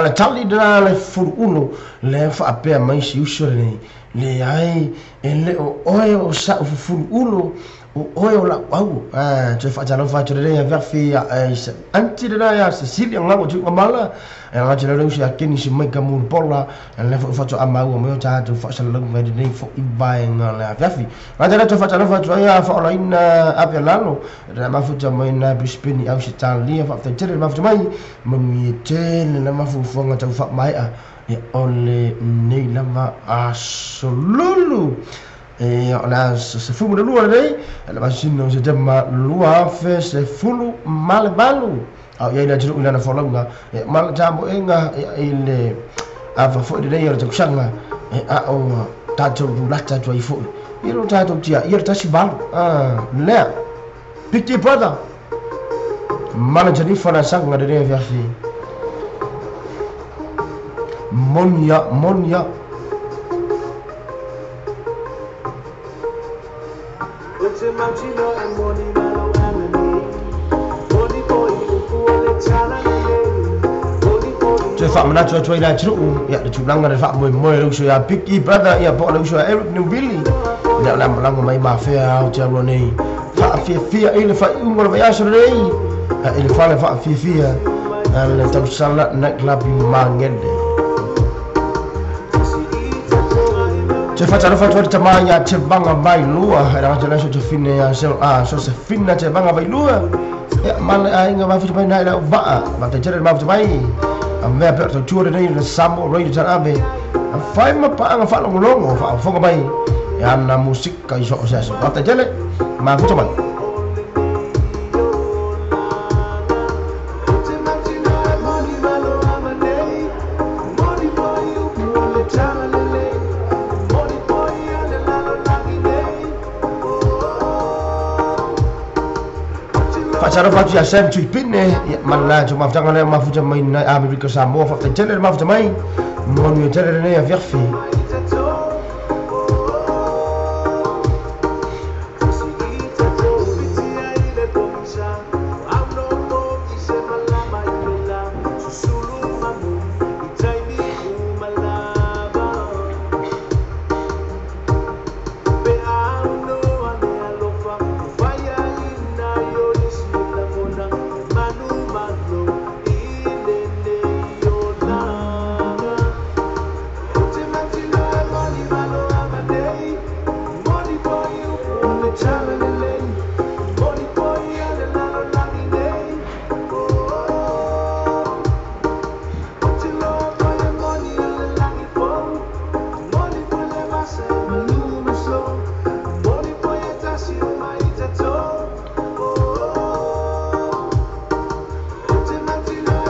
Ala tali la le fulu le faapea mai si uso lenei le ai e le o oe o sa o fulu ulo o oe o lau au. Toe faatalofa atu lenei afiafi se anti lena ia Cecilia ngago tu mala e ngati le uso ia Keni si mai ka mulu pola le fo fato amau mo tatou faasalalauga i lenei fo'i vaega le afiafi. Ngati le toe faatalofa atu ai faaolaina ape lalo na mafuta mai na Brisbane au Australia faafetai tele le mafuta mai manuia tele le mafufuaga tau faamaea e ole nei lava aso lulu. E o le aso 12 lenei le masina o Setema 2018 au iai le atunuu i lana folauga e ma le tamoega i le ava fo'i lenei o le tausaga e ao tatou lulata atu ai fo'i i lo tatou tia ia le 18 lea Big Brother mana janifa na sanga lenei afiafi monia monia. Toe faamanatu atu ai le atunuu ia le tulaga le faamoemoe le uso ia Big Brother ia po o le uso ia Eric Newville lea o le amalaga mai mafea Aotearoa nei faafiafia i le faaiuga o le vaiaso lenei i le fale faafiafia le tausala nightclub i Magele. Toe faatalofa atu ai le tamā ia Tevaga Vailua e lagata le aso tafine ia Sosefina Tevaga Vailua ia ma le aiga mafuta mai na i lau vaa faafetai tele le mafuta mai a mea pe o tautua lenei le Samoa Radio Talaave a fai ma paaga faalogologo faafofoga mai e ana musika i soo se aso. Faafetai tele mafuta mai. Faatalofa atu ia Sam Tuipine ia mana tu mafutaga lea mafuta mai na Amerika Samoa faafetai tele le mafuta mai manuia tele lenei afiafi.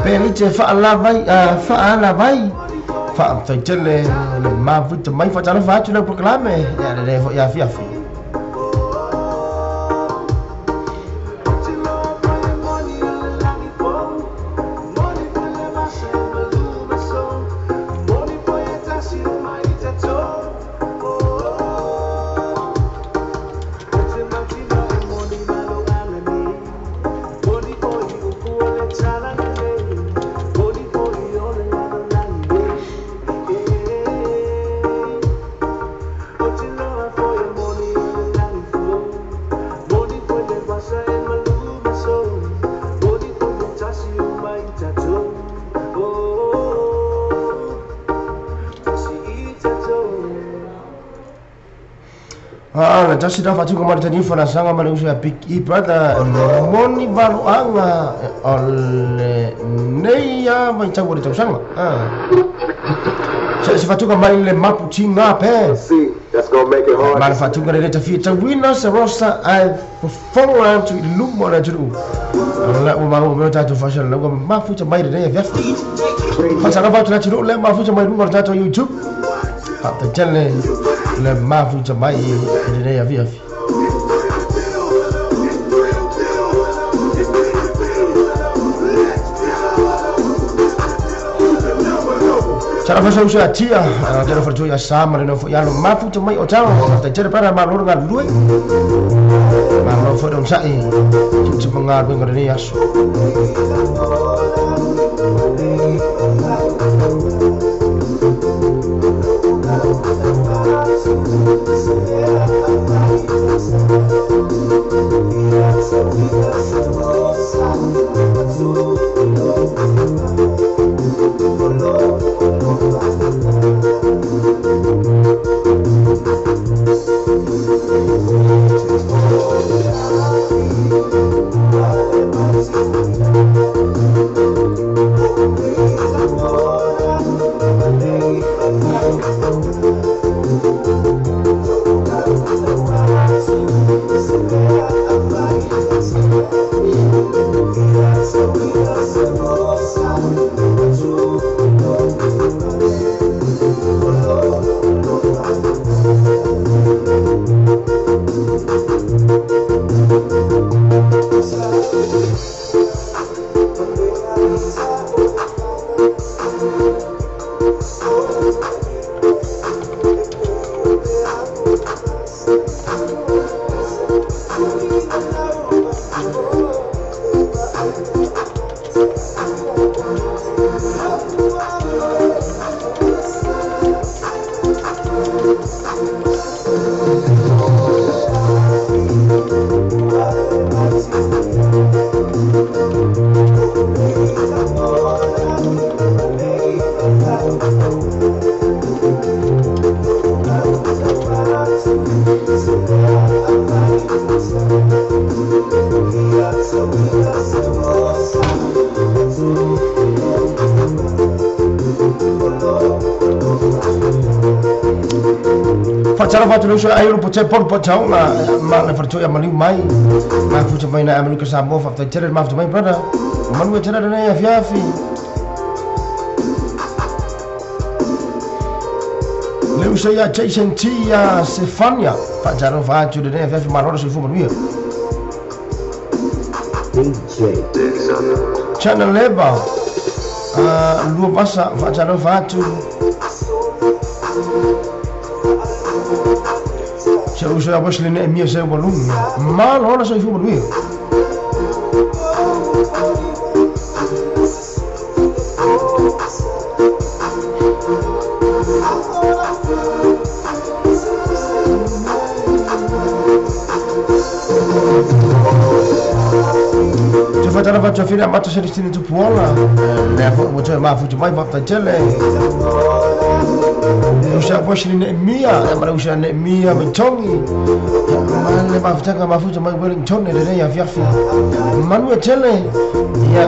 Pelite faalavai faalavai faafetai tele le mafuta mai faatalofa atu lau proklame ia lenei fo'i afiafi. Na tasi da fatu ko martani fana sanga ma le uso ia Big E Brother moni valoaga o le nei ia vaitau o le tausaga. Se fatuga mai le mapu tinga pe. Ma le fatuga le tafia tauina se rosa ai fofoga atu i luma o le atunuu. La ua maua mea o tatou faasalalauga mafuta mai lenei afiafi. Faatalofa atu le atunuu lea mafuta mai luga o le tatou YouTube. Faafetai tele le mafuta mai i lenei afiafi. Talofa sa uso ia tia, talofa atu ia sa ma le nofo i alo mafuta mai o tao. Faafetai tele para malo le galulue. Malo foi le onosai, timatimaga galuega o lenei aso. Faatalofa atu ai ulu pote polu pote ma ma le farto ya maliu mai ma futa mai na Amerika Samoa fa tele ma futa mai brother manu tele ne ya fiafi le uso ya Jason T ya Sefania faatalofa atu ne fiafi ma ro soifua manuia DJ Channel Leba lua masa faatalofa atu Se uso ya Wesley ne mia se walung ma lo soifua manuia Se faatalofa atu afina mata Celestine Tupuola le fo mo te ma futu mai ma tele usa Wesley ne mia ma usa ne mia me tongi ma le ma futanga ma futu mai Wellington le ya fiafi manu tele ya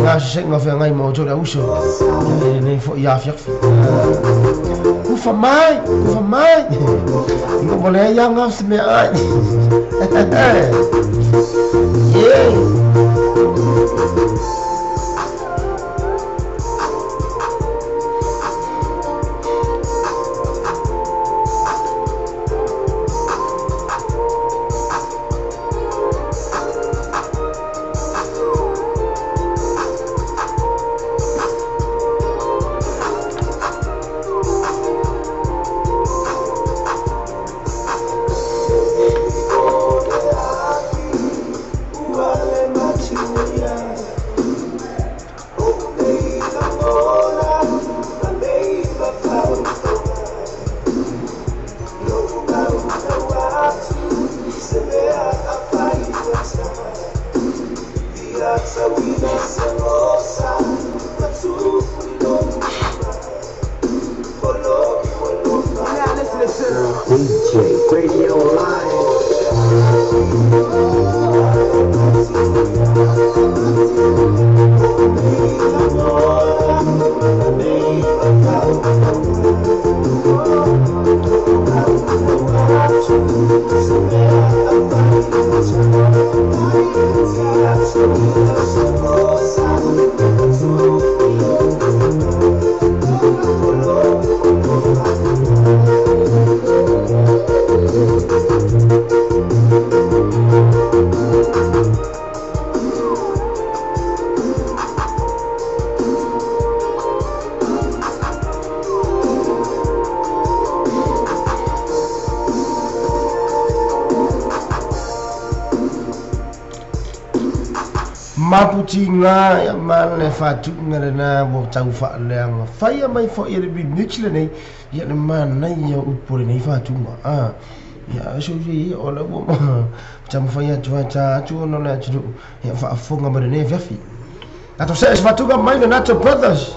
nga se nga fa ngai mo tole uso ne fo ya fiafi kufa mai ngo bole ya nga se me ai yeah. DJ Radio Live. Maputinga ya male fatunga le na mo tau fa le anga faia mai fo i le remix le nei ya le mana ia upu le nei fatunga ah ya so i o le mo tau faia tu ta tu no le tu ya fa afonga mo le nei fiafi ato se fatunga mai le Nato Brothers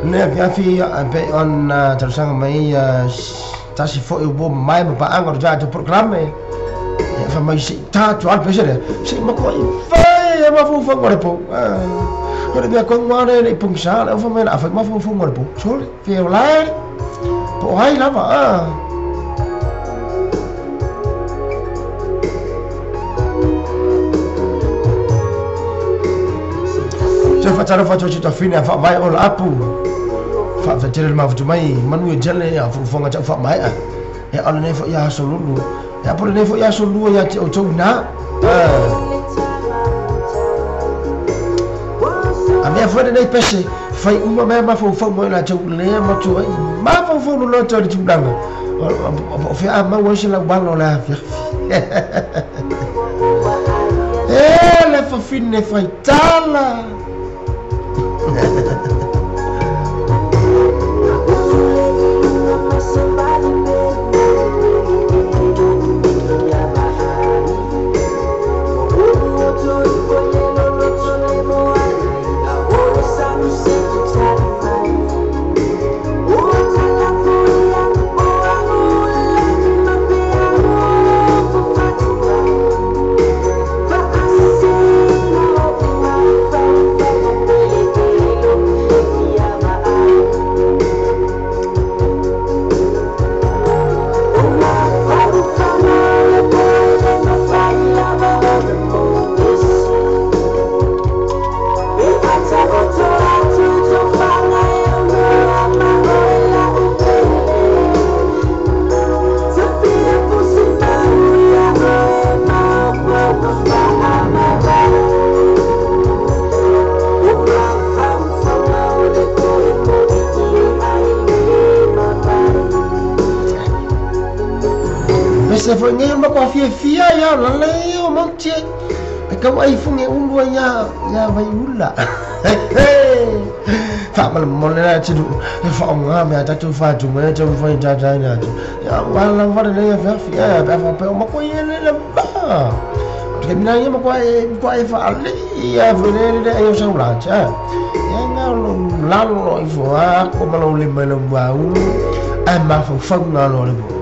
ne fiafi a pe on tau mai tasi fo i bo mai ma pa anga ro ta programe ya fa mai se ta tu al pesere se ma ko i e ma fu fu ngore po ore bia ko ngore le pung sa le fa mena fa ma fu fu ngore po so fe la po ai la va se fa tara fa tu ta fina fa vai o apu fa fa tele ma fu mai manu e jele ya fu fu nga fa mai a e ala ne fo ya so lulu ya po ne fo ya so lu ya te o to na a minha foi nem peixe foi uma mesma foi foi moi lá teu le ma tu ma foi foi no loto de tundanga o fe a ma hoje lá ba lá e le fafine faitala. Se foi ngai ma kwa fia fia ya la le o monte e ka wai funge ulu ya ya vai ula fa ma mo le la tu e fa nga me ta tu fa tu me tu fa ja ja na ya wa la wa le ya fia ya fa pe ma ko ye le ba ke mina ye ma kwa e fa le ya fa le le yo sa ula cha ya nga lo la lo i fo a ko ma lo le me lo ba u a ma fa fa nga lo le bo.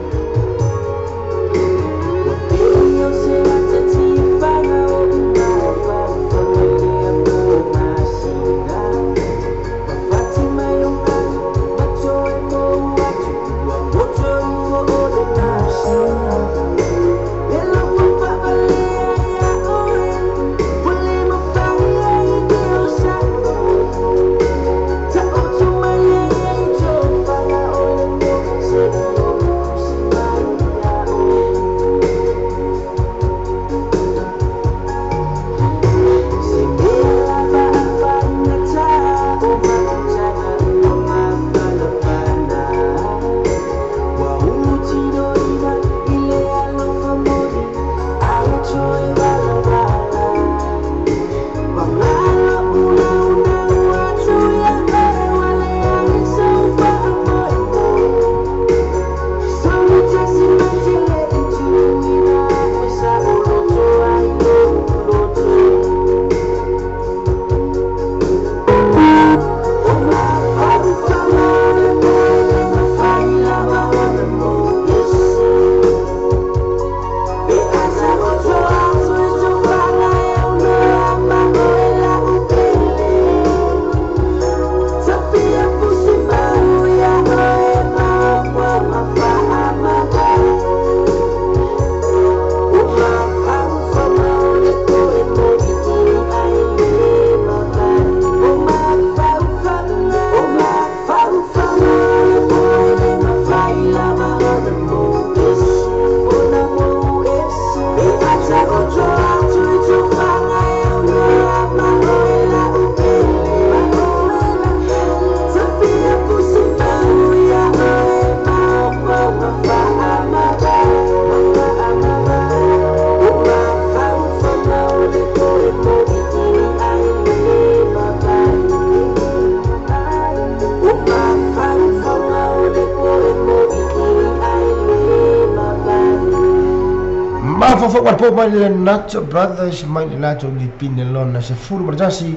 Mai le Nacho Brothers mai le Nacho li Pinelona se furu marjasi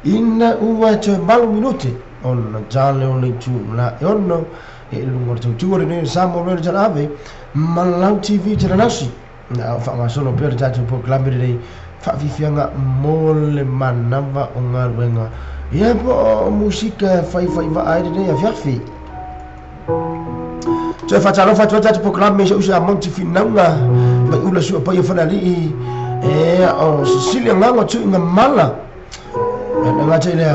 ina ua te malu minuti ona jale o le tu la e ono e lungo tu tu ne samo le jala Malau TV te nasi na fa ngasono per jato po klambere fa fifianga mole manava o ngaruenga ia po musika fai fai va ai ne ya fiafi Te whatalofa atu atu programme se usa monti finaunga mai ula sua pai whanalii e o Cecilia Nganga tu inga mala e nga te lea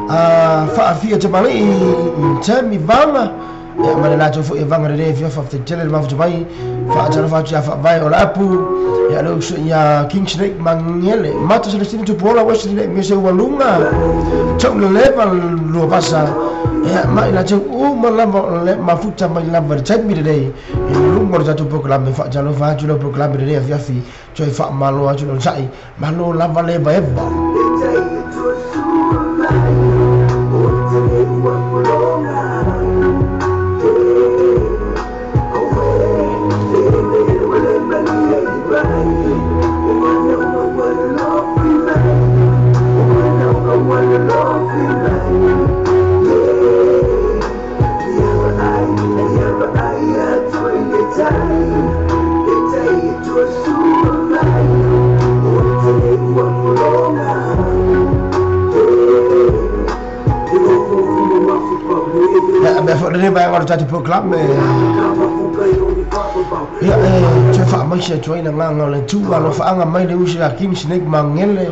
a whaafia te malii te mi vanga e mane lato fo e vanga rere fia fa te tele mafu te mai whaatalofa atu ia whaavai o la apu e alo usa ia King Snake mangele mata Celestine Tupuola Wesley le mese ualunga tau lelepa lua pasa Ia ma ila tau uma lava le mafuta mai lava le taimi lenei i luga o le tatou polokalame faatalofa atu lau polokalame lenei afiafi toe faamalo atu le onosai malo lava le evaeva. Ia toe faamaise atu ai le agaga o le Atua alofaaga mai le uso ia King Snake Magele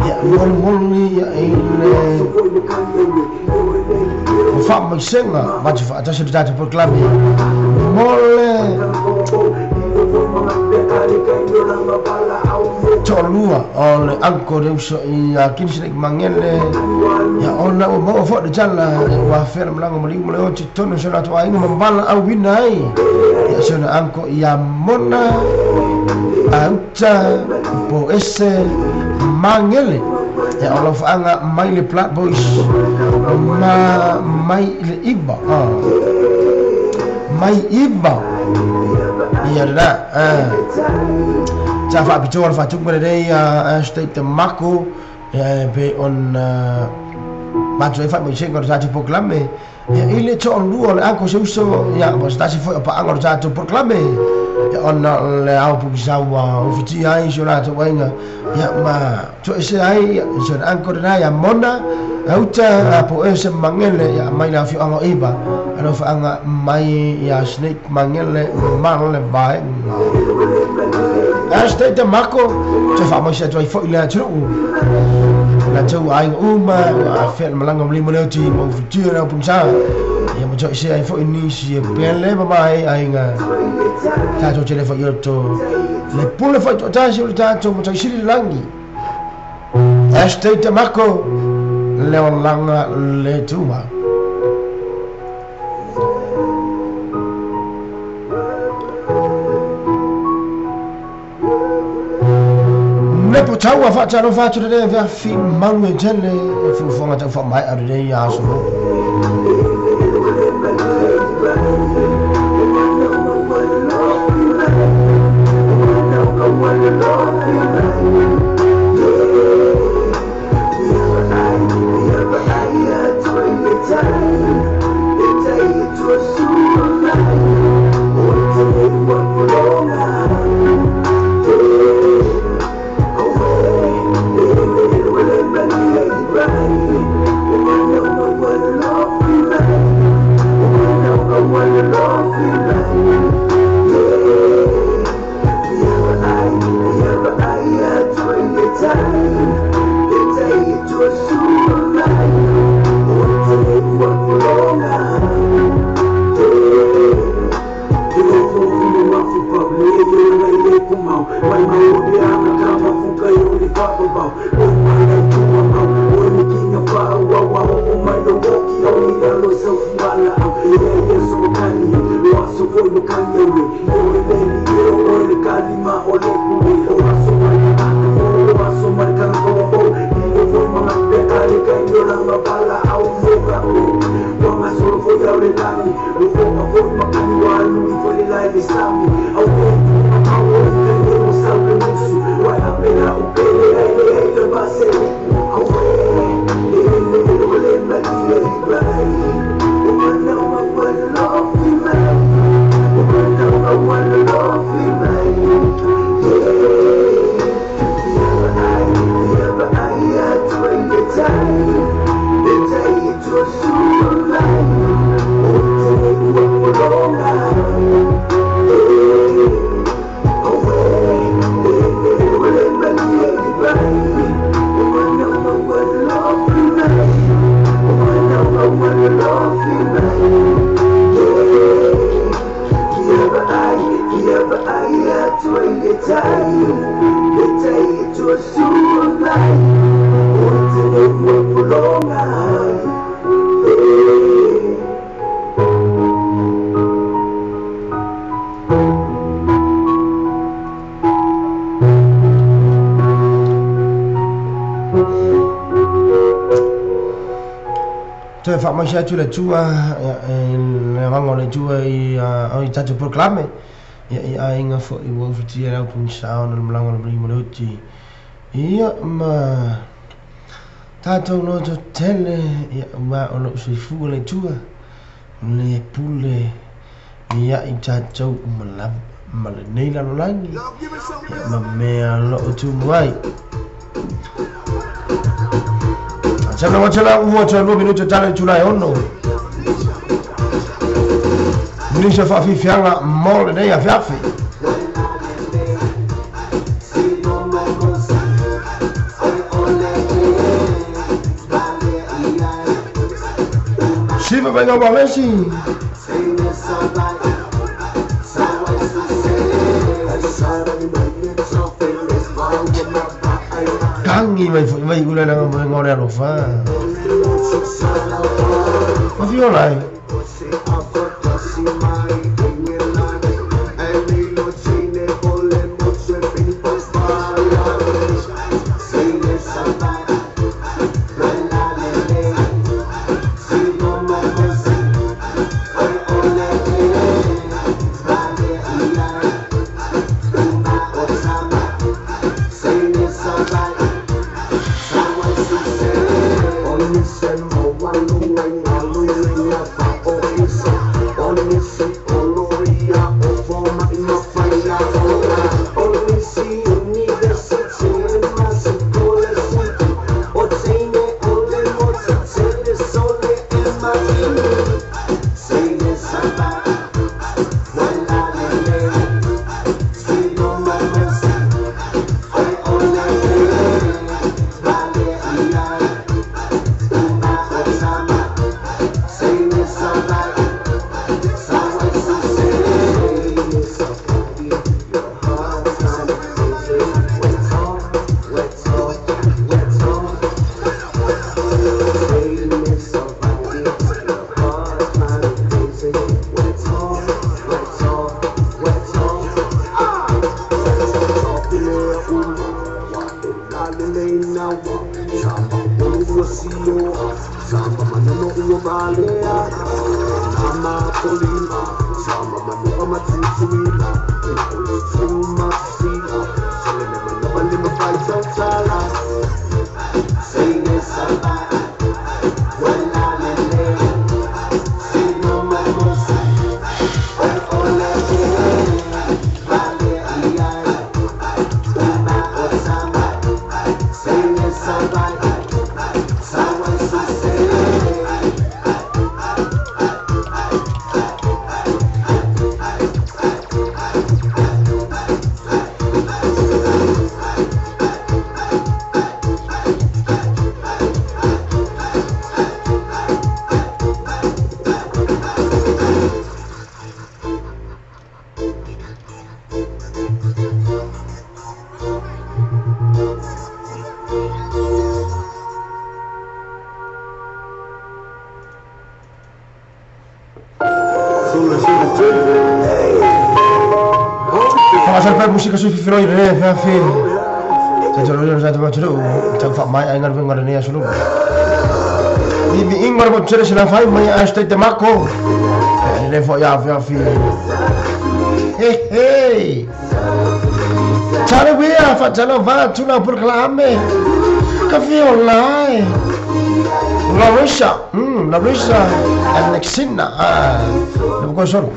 ia molimoli ia i le o faamaisega matu faatasi le tatou polokalame mo le toalua o le uncle le uso ia King Snake Magele ia ona ua maua foi le tala ua afea le malaga maliu ma le oti tonu se latou aiga ma auina ai ia se ona uncle ia Mona Auta po ese Magele ia o lau faaga mai le Plat Boys ma mai le iba mai iba ia lena sa faapitoa le faatupu lenei state mako pe ona matou ai faamaisega o le tatou polokalame ia i le toalua o le uncle se uso ia ma se tasi foi o paaga o le tatou polokalame ia ona le ao pukisau ua ofitia ai si o latou aiga ia ma toese ai ia si ona uncle lena ia Mona Auta po ese Magele ia mai le afioaga o Iva alofaaga mai ia Snake Magele ma le vaega state mako toe faamaise atu ai foi le atunuu latou aiga uma ua afea le malaga ma lima le oti ma ufitia le aupugisa ia ma toesea ai foi nisi e pele ma mai aiga tatou tele foi oto le pule foi toatasi o le tatou mataisili le lagi state mako le olaga le tumau. Nepo taua faatalofa atu lenei afiafi malu e tele e fuafuaga tau faamaea lenei aso. Toe faamaise atu le Atua le agaga o le Atua i i tatou polokalame ia i aiga foi ua ufitia le aupugisa ona le malaga o le maliu ma le oti ia ma tatou loto tele ia ua o lou soifua le Atua le pule ia i tatou uma lava ma lenei lalolagi ia ma mea o loo tumu ai. Sembra watela ua toe 2 minuto tala i tula e 6. Nisa whaafifianga mo lenei afiafi. Siva venga walesi. Kangi mai foi mai ula na mai ngore alofa. Ma fiola ai. Música sui fifiroi re fa fi. Sa tolo yo sa tolo tau fa mai ai ngar vengar ne asulu. Ni mi ingor mo tsere sila fai mai a este te mako. Le fo ya fa fi. Hey hey. Tale wea fa talo va tuna por clame. Ka fi online. Larissa, Larissa Alexina. Ah, no solo.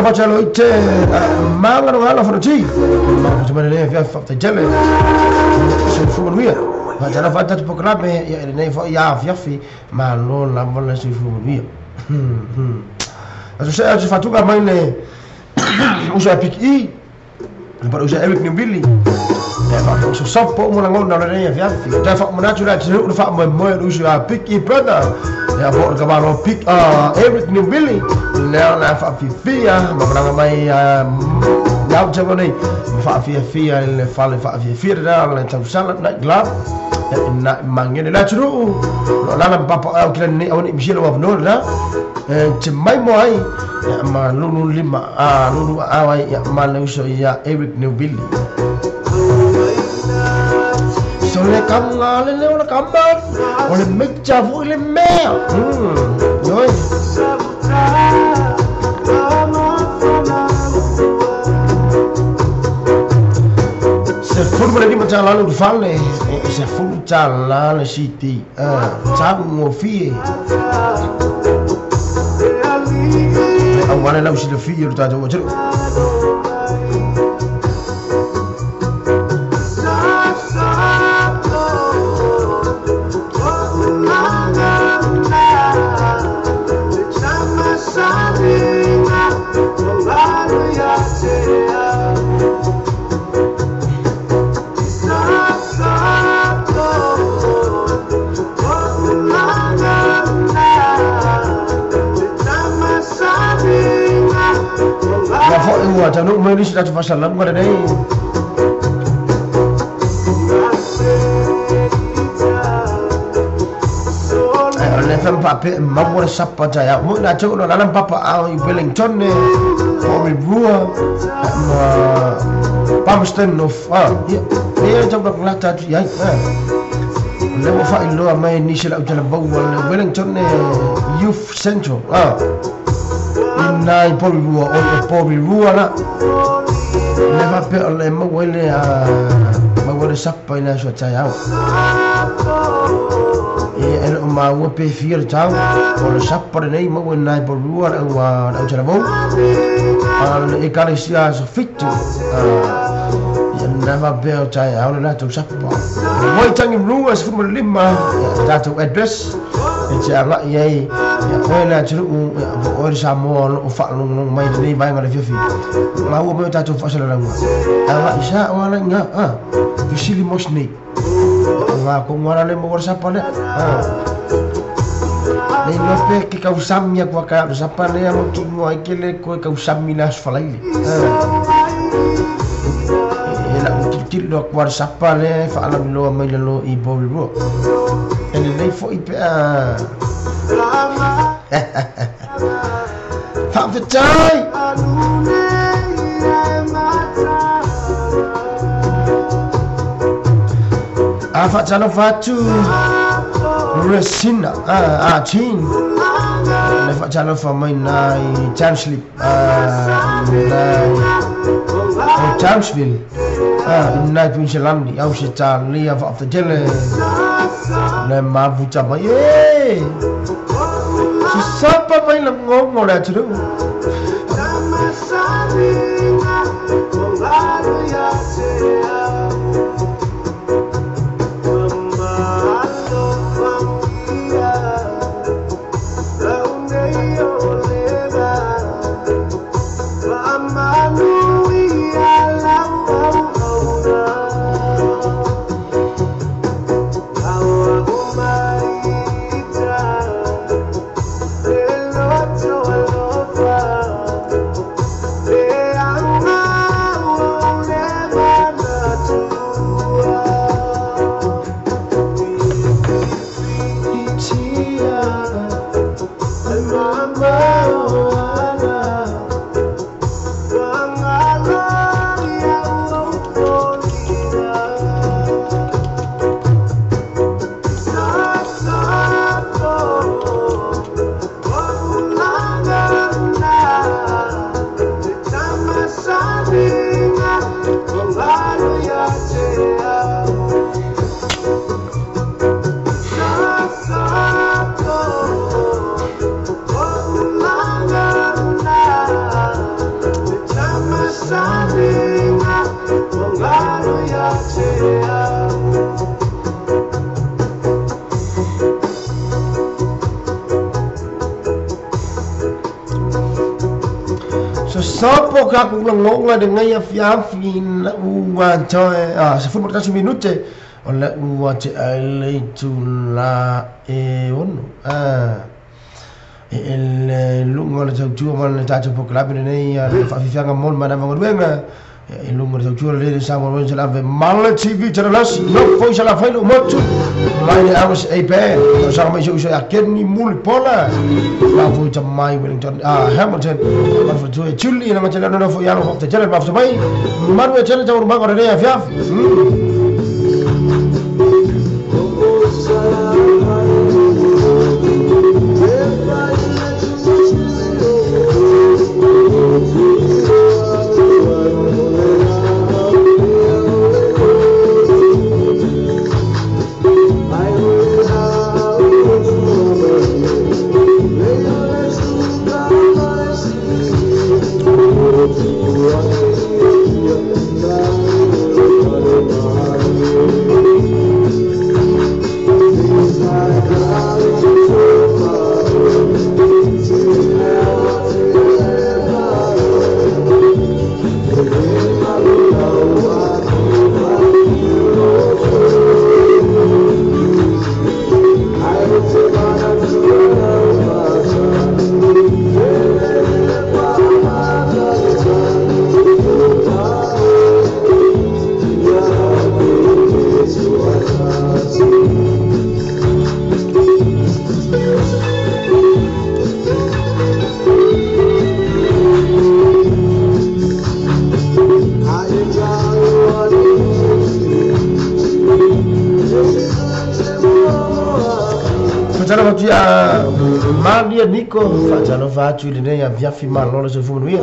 la pachalo ite manga no ala fano ti ma fa le fa fa te jele se fu manuia fa jala fa ta programe ya ne fa ya fi fi ma lo la bola se fu manuia aso se aso fatuga mai le usa pik i le usa Eric Nubili e fa so sopo mo ngona le ne fi fi ta fa mo natural te fa mo mo usa pik i brother ya bo ka ba pik Eric Nubili le na fa fi fi ma ma mai ya o nei fa fi fi le fa le fa fi fi da le ta sala night club na mangene la tru lo la papa au kila ni au ni mshilo wa no la te mai mo ai ma lulu lima a lulu a ya ma le uso ya Eric Nubili so le kanga le le kamba o le mecha fu le me yo se fulu le lima tala le fale se fulu tala le city ta ngo fi le awana la usi le fi yo ta jo Jangan mai sudah cuma salam pada deh. Level pape mau sapa jaya. Mu nak cakap dalam papa au Wellington ne, Porirua, ma Palmerston of ah, ya jam nak lah tadi ya. Level fa ilo mai ni sila jalan bawa Wellington ne Youth Central ah. Nai Porirua o Porirua la le va pe le mo le a mo le sapa ina so tai au e e o ma o pe fi le tau o le sapa nei mo nai Porirua o a o tala mo a le ka le sia so fit a na va pe o tai au le to sapa mo tangi rua se fu lima ta to address e te ala iai ya oe la tulu o Samoa o fa lo mai nei vai ngale fifi ma o mo ta to fa sala langa ala isa o ala nga ah fisili mosni nga ko ngara le mo sapa le ah nei no pe ke ka usamia kwa ka sapa le mo ki mo ai ke le ko ka usamia las falaile ah e la util lo kwa sapa le fa ala lo mai le lo i bo ro e le fo i pe a Faafetai. A faatalofa atu Resina a Chin le faatalofa mai nai Townsville nai Townsville nai Queensland au se talia faafetele le mafuta mai e sapa mai la ngongo la tru Sopo ka kulongonga de ngai afiafi na ua toe a se fumo tasi minute o le ua te aile tula e ono a e le lunga le tautua ma le tatou pokolape lenei le faafiafiaga mo le manava galuega e luga le tautua le sa mo le lave Mala TV Taralasi no foi sa la fai lo motu mai le RSA Band o sa mai so a Kenny Mulipola ma foi ta mai Wellington a Hamilton ma foi tu Julie na ma tele no foi alo te tele ma foi mai manu e tele tau ma ko re afia. Malia Nico, faatalofa atu i lenei afiafi malolo soifua manuia.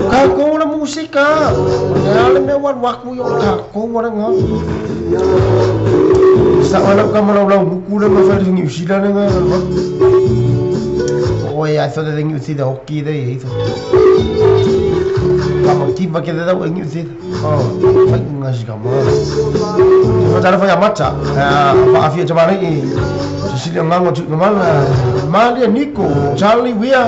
Ka la musika. Le me wa waku yo ka ko wa nga. Sa wala ka mala la buku le ma fa New Zealand nga. Oi, I thought that New Zealand hockey they. Ka ki ba ke da New Zealand. Oh, fa nga si ka mo. Fa tala fa ya mata. Fa afia jamane i. Cecilia Ngango tu mala Malia Nico Charlie Weir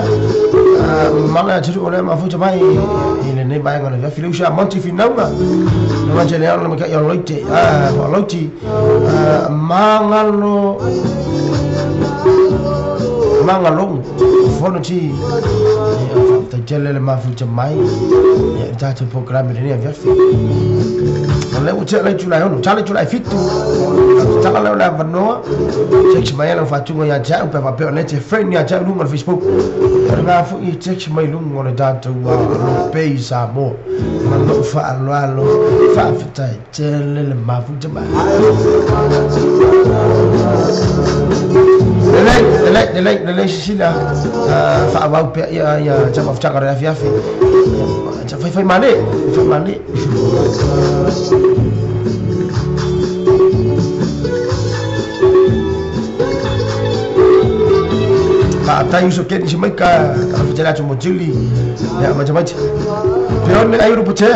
mala tu ole ma futa mai i le nei mai ngona filusa Monty Finauga no jele ala ma ka yo loite a loiti mangalo mangalong fono ti ta jele le ma futa mai ya ta te programme le nei fi le u te le tula ono tale tula fitu ta la la vanoa text mai la fatunga ya ja upe pa pe le te friend ya ja lunga Facebook nga fu i text mai lunga le data wa lo pe sa mo ma lo fa alo alo fa fita tele le ma fu te mai le le le Cecilia fa wa pe ya ya ja ma fa ka ya fi ja fa fa mane fa mane. Tayo so ken si maika ka fitela tu mojili ya macam-macam pion ni ayu rupuche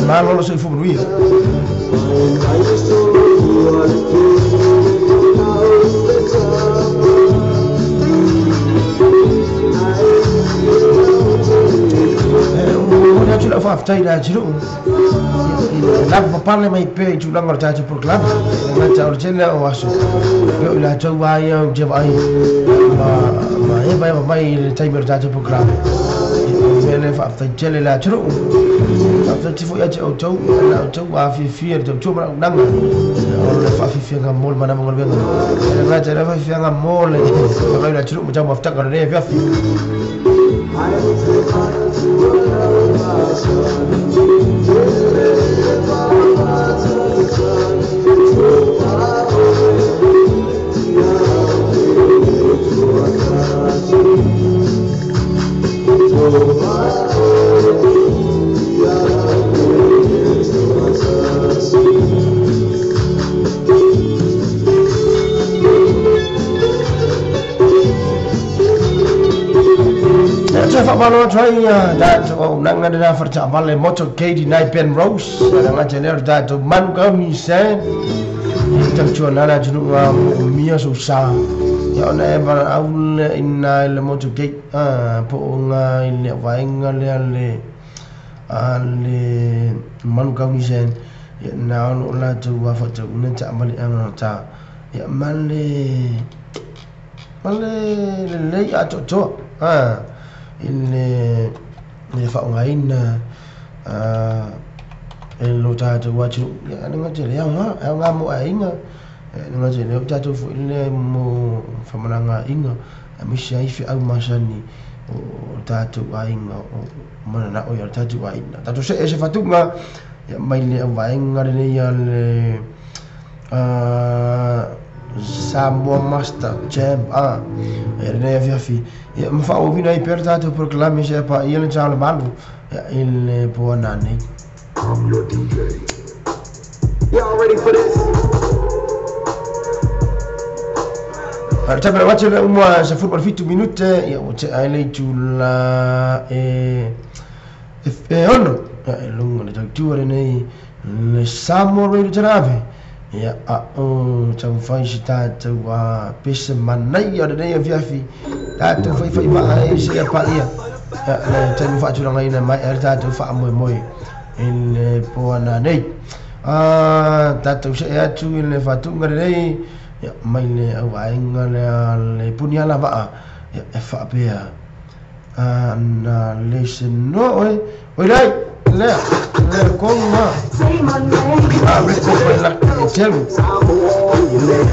malo lo soy fumo. Una chula fa aftai la chiru la papale mai pe chula ngor cha por club na cha orjela o aso yo la chau ai je ai ma ma e vai mai timer cha por club mele fa aftai chele la chiru aftai tifo ya o chau la chau a fi fi de chau ma nang o le fa fi fi nga mol mana mongol benga la cha la fa fi nga mol fa la chiru mo cha mo afta ka re fi fi. Se faamalo atu ai tatou auaunaga lena faletaavale motorcade i nai Ben Rose alaga te lea o le tatou manu kauni se tautuana le atunuu a moomia sousā ia ona e valaau lea ina i le motorcade po o ga i le vaega lea le a le manu kauni se ia na o loo latou afatauina taavale agata ia ma le lelei atoatoa i le faaaogaina e lo tatou atunuu ia le gata i le aoga e aoga mo aiga le gata i lea o tatou foi lea mo faamalagaaiga aemaise ai feau masani o tatou aiga o mananao ia le tatou aiga tatou see se fatuga ia mai le auvaega lenei a le Samoa Master Champ ia lenei afiafi ia ma faaauauina ai pea le tatou polokalame se paia le tao le malu ia i le poana nei. I'm your DJ. Y'all ready for this? Le taimi o atu le uma 17 minute ia ua tea ai le itula e 6 ia e luga le tautua lenei le Samoa Radio Telave ia a o taumafai se tatou pese manaia o lenei afiafi tatou faifai maa ai seia paia ia le taimi faatulagaina mai ai le tatou faamoemoe i le poana nei tatou see atu i le fatuga lenei ia mai le auvaega lea le puni ala vaa ia e faapea na le senoa oe oi lai lea le konga a re ko pai la e telu. Samoa Remix.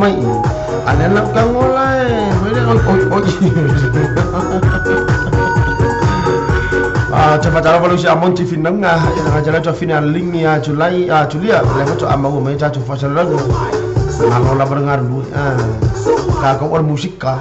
mai ale la kangola e oi oi oi a te fatala valu si amonti finanga ina ga jala fina lingi a Julai a Julia le foto amau mai ta tu fasalago malo la brengar lu ka ko or musik ka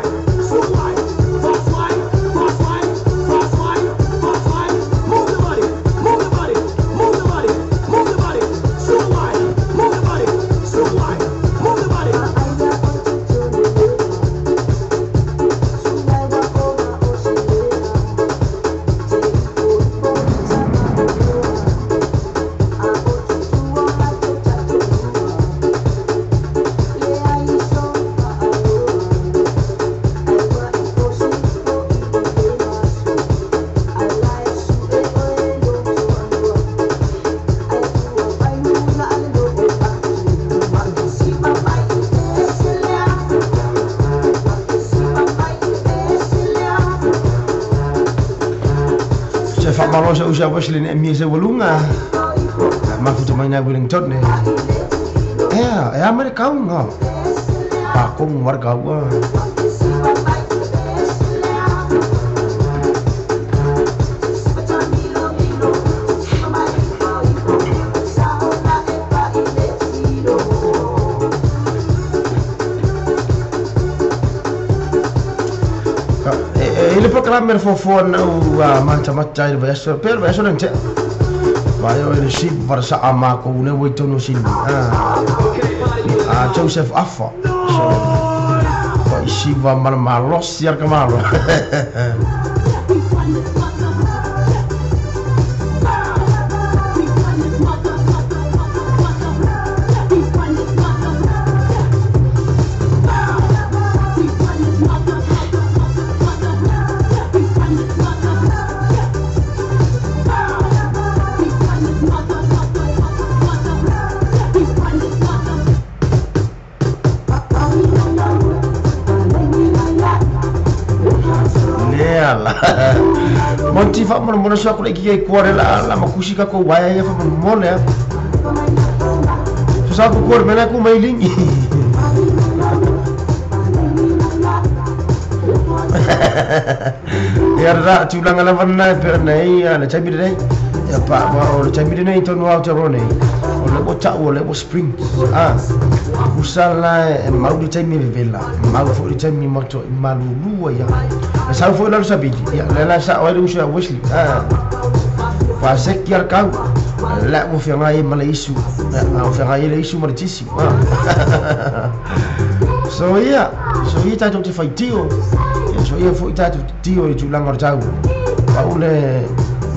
Malo sa usia Wesley ni mi sa walunga. Ma futu mai na Wellington ne. Eh, Amerika nga. Pakong warga wa. Ele proclama fofo na u mancha macha il veso per veso non c'è. Vai o il ship versa ama ko ne wo tono sin. Ah Joseph Affa. So poi si va mal malos siar kamalo. Monti fa mo mo so ko le ki ko re la la makusi ka ko wa ya fa mo le so sa ko ko mena ko mai lingi ya ra tu langa la vanna per nei le chai mi nei ya pa o le chai mi nei to no au te ro nei o le o ta o le o spring ah usala e mau di chai mi vela mau fo di chai mi mo to malulu ya sa fo la sabidi ya la sa o le usa Wesley ah pa se ki ar kau la mo fe ngai mala isu o fe ngai le isu martisi ah so ia ta to te faitio so ia fo ta to tio i tu langa tau pa ule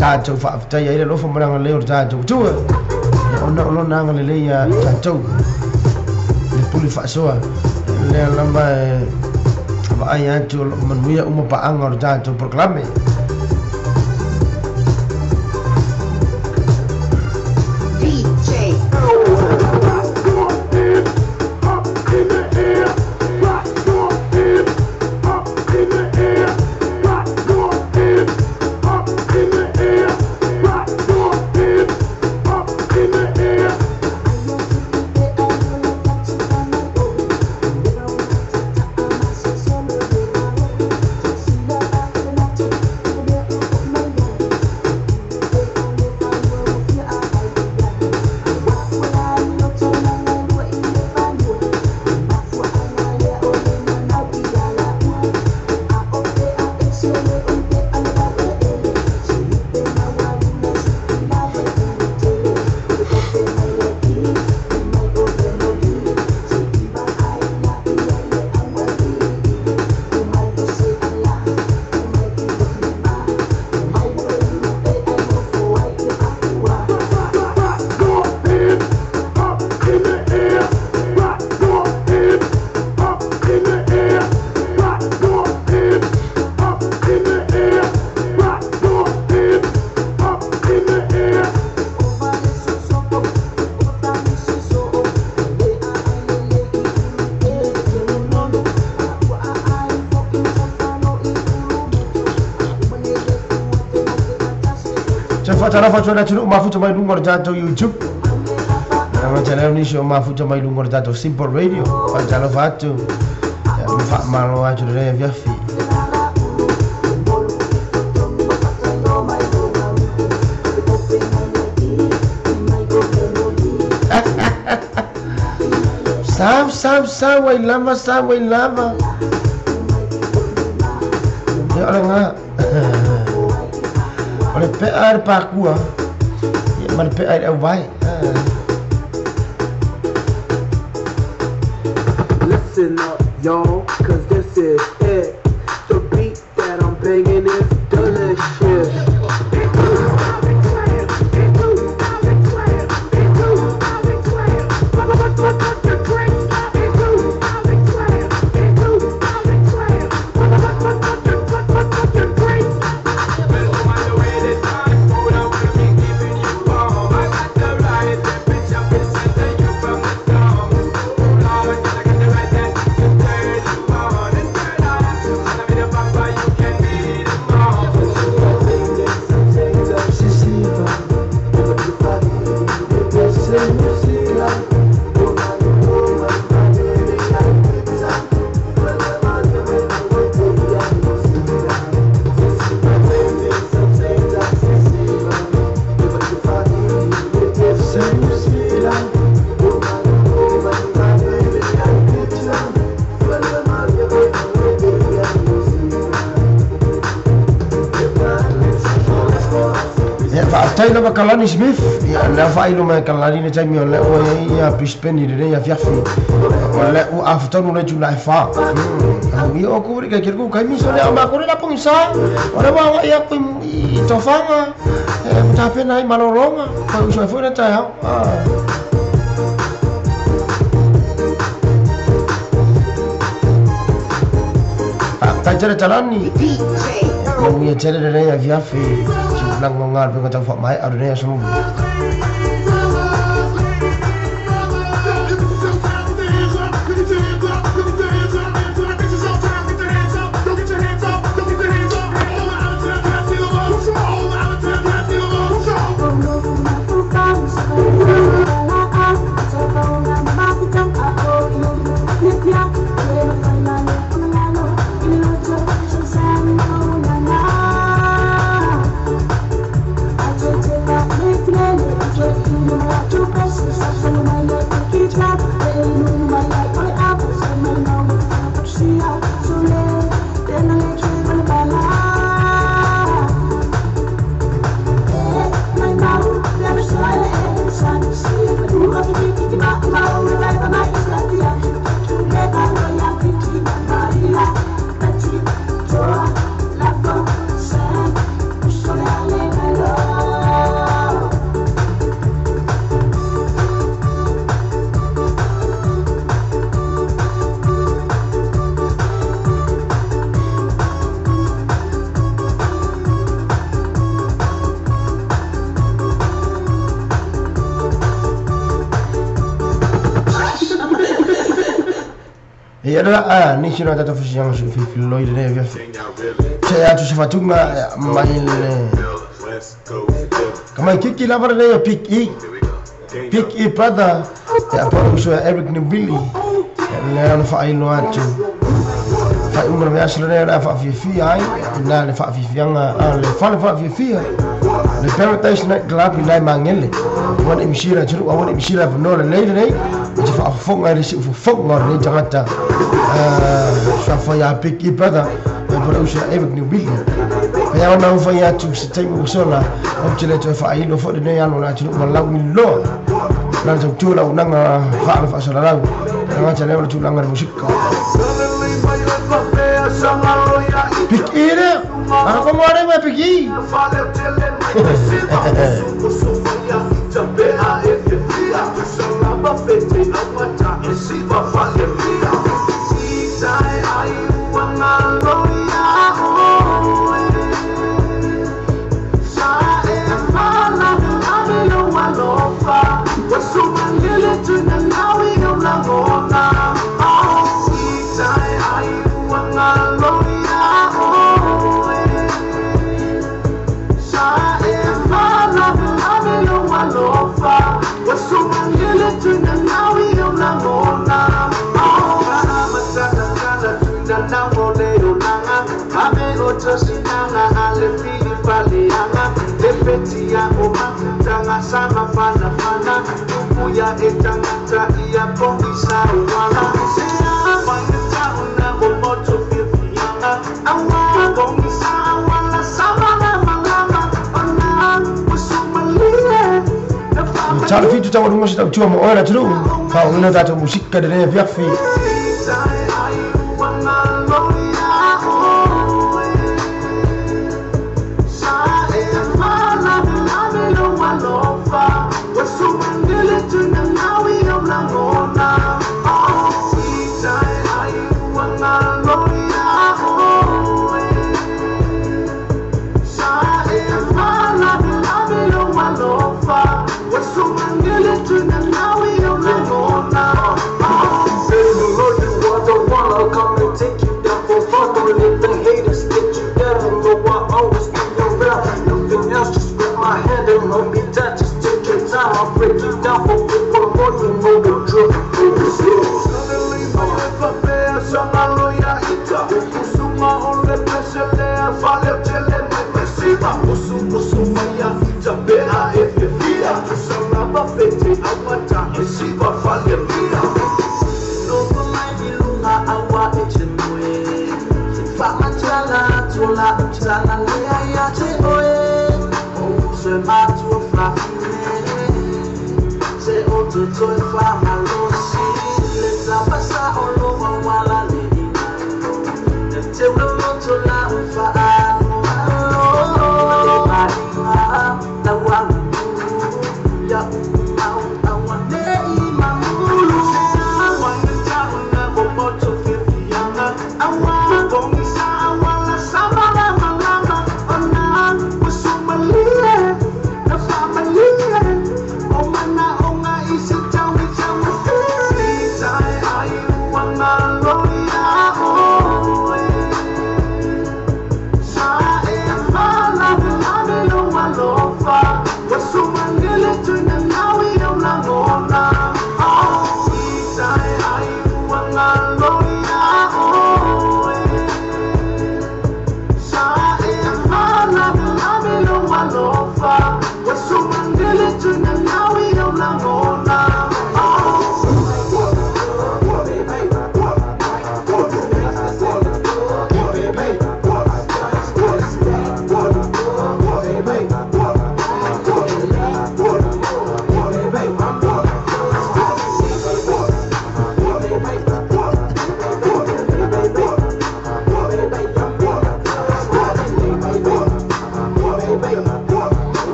ta to fa ta ia le lofo mala le o ta to tu ona ona nanga le ia ta to le puli fa soa le lamba ai antu manuia uma paanga o tato proclame DJ Tarafa chona chunu mafuta mai lungo jato YouTube. Nga ni so mafuta mai lunga o le tatou Simple Radio. Faatalofa atu. Ia ma faamalo atu lenei afiafi. Sau sau sau ai lava sau ai lava. Ia o le ngā. O le pea le pākua. Ia ma le pea i le au vai. Listen up, y'all, cause this is it. The beat that I'm banging is delicious. Faafetai lava Kalani Smith, ia lea faailo mai Kalani le taimi o lea ua iai ia Brisbane i lenei afiafi. O lea ua afatonu le itula e 4. Ia o ku ka kiri ku kai miso lea o mako le lapongi sa. O lea ua agai aku i tofaga. E mutapena ai malologa. Pai uso ai foi le taeao. Faafetai tele Talani. Manuia tele lenei afiafi. Tulaga o galuega tau faamaea o lenei aso luma. Ia la nisi o tatou fasiaga su filifililoi lenei afiafi. Se atu se fatuga mai le ka mai kiki lava lenei o Big E. Big E brother. Ia pa uso Eric Nubili. Ia le ona faailo atu. Faaiuga le vaiaso lenei o le a faafiafia ai. Ina le faafiafiaga le fale faafiafia. Le Paradise Night Club i nai Mangele. Ua nei misila atunuu aua nei misila avanoa lelei lenei. E te faafofoga i le siufofoga o lenei tagata. Suafa ia Big E brother. Ia po le uso Eric Nubili. Pea ona ufai atu se taimi ua sola. Ou te le toe faailo foi lenei alo o le atunuu ma lau iloa. Na le tautua lau auaunaga faale faasalalau. Tagata lea o le tulaga le musika. Big E lea. Faafofoga lea mai Big E. Tala fitu tau lunga se tau tua mo ola tulu. Fa una tatou musika de le fiafi.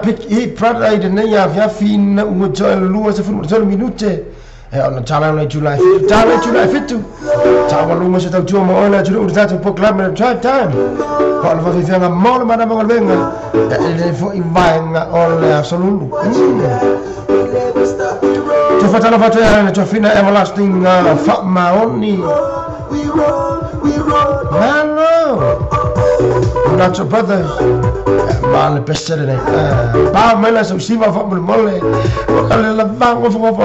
Pick Friday de nei a fina ungo lua se furu tolu minute e ona tala nei July tala July fitu tala lunga se tau tua mo ona tulu tatu po club me drive time ko ala fa fianga mo mana mo lenga e fo i vainga o le asolulu te fatala fato e fina everlasting fa maoni Malo Nacho Brothers Male pesere nei pa mela so siva fa mole o kale la vango fo fo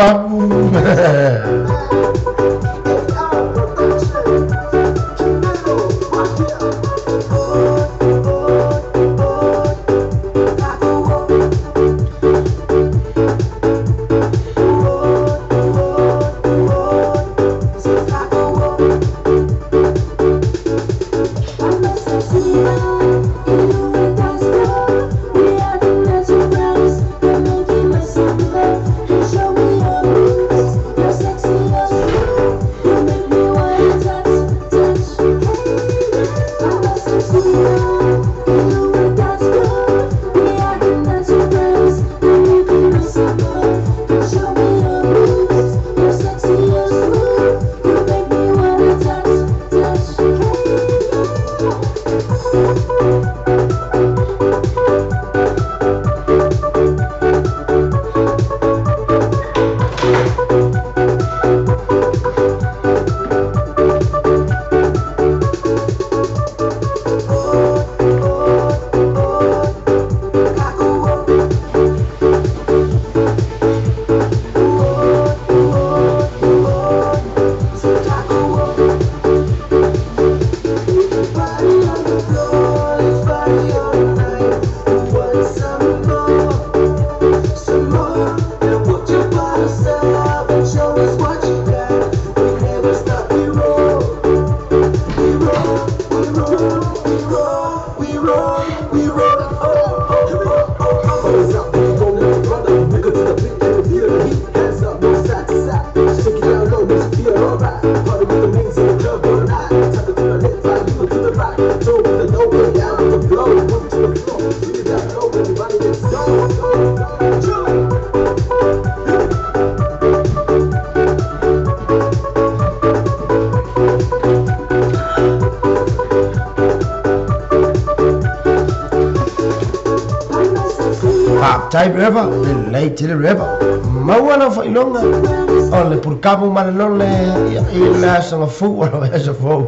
We roll, we roll, we roll, oh, oh. Tai reva, le lei tele reva. Maua lau faailoga o le pulikamu ma le lole i le asoga fou o le aso fou.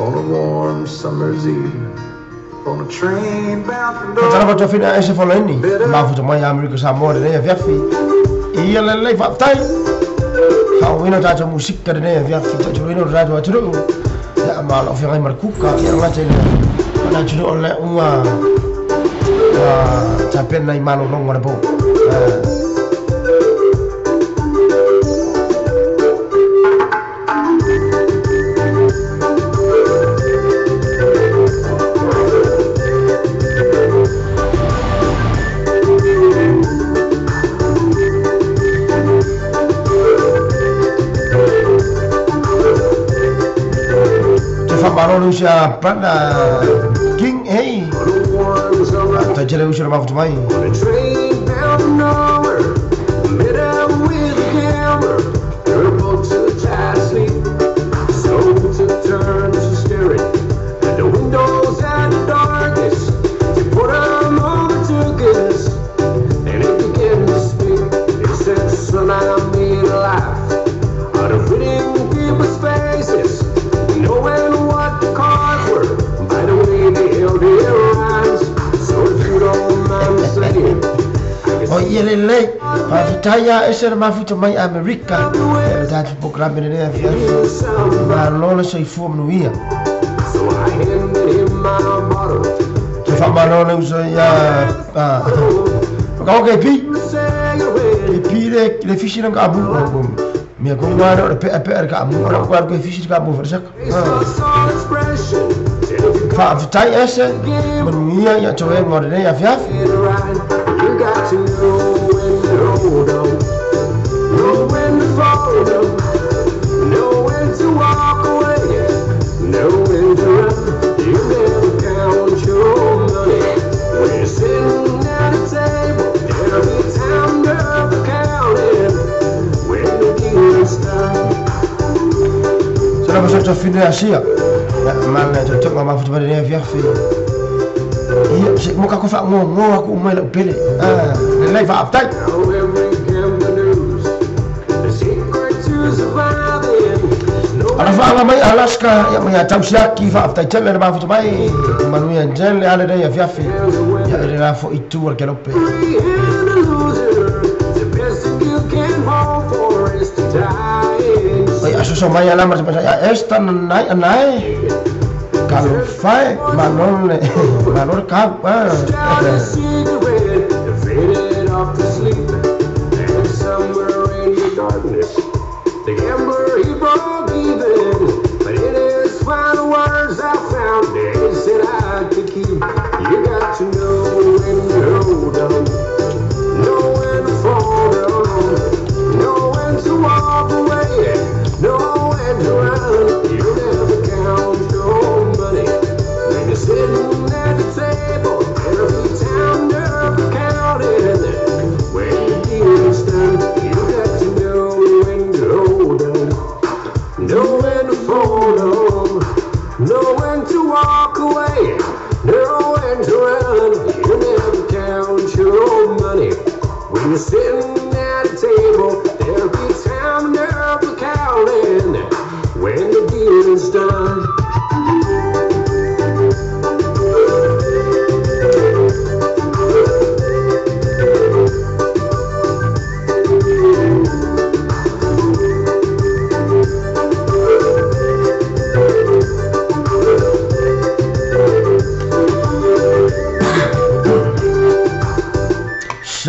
On a warm summer's evening, on a train bound for Tala nowhere. pa tofina ese foloini. Mafuta mai Amerika Samoa le nei afiafi. Ia lelei faafetai. Faauina tatou musika lenei afiafi, tautoloina o le tatou atunuu. Ia ma o loo feagai ma le kuka ia gata i le ona atunuu o le ua ua tapena i malologa o le po. Te faamalo le usi a Brother King hey. On a warm summer, Tautele usi o le mafuta mai. on a train bound for nowhere. Met up with a gambler. They were both too tired to sleep, so we took turns staring at the windows and the darkness. They put 'em on the tickets, and he began to speak. He said, "Son, I made a life out of reading people's faces, knowing what the cards were by the way they held their eyes. So if you don't mind me saying, I guess O ia lelei, faafetai a ese le mafuta mai Amerika. E le tatou pokrame lenei afiafi. it's somebody." Malo le soifua manuia. So I handed him my bottle. Te faamalo le uso ia o ka pi. Cigarette. E pi le fisi na ka amu. Mea ko ngā o le pea pea le ka amu. Ora ko ke fisi ka amu wharesaka. Face saw expression. Said if you Faafetai ese, manuia ia toe ngā lenei afiafi. get it right, you got to know when to hold on, know when to fold up, know when to walk away, know when to run. You never count your money when you're sitting at a table. There'll be time enough for counting when the dealing's done. Se la paso tofina asia. Ia mana te toka mafuta mai lenei afiafi. Ia se mo ka ko wha ngo ngo aku mai lau pele. Lelei faafetai. Now every gambler knows the secret to surviving is no Ala whaanga mai Alaska, ia mai a tausiaki faafetai tele le mafuta mai. Manuia tele ale nei afiafi. Ia e le la fo itu o le kelope. and a loser. The best thing you can hope for is to die Oi asoso mai ala mara ia esta nai anai. Kalofae manole manole kau. Start a cigarette and faded off to sleep. And somewhere in the darkness, the gambler he broke even. But in his final words, I found they said I could keep. You got to know when to hold on, know when to fold on, know when to walk away, know when to run. You never count your money when you're sitting at the table. Every time never counting when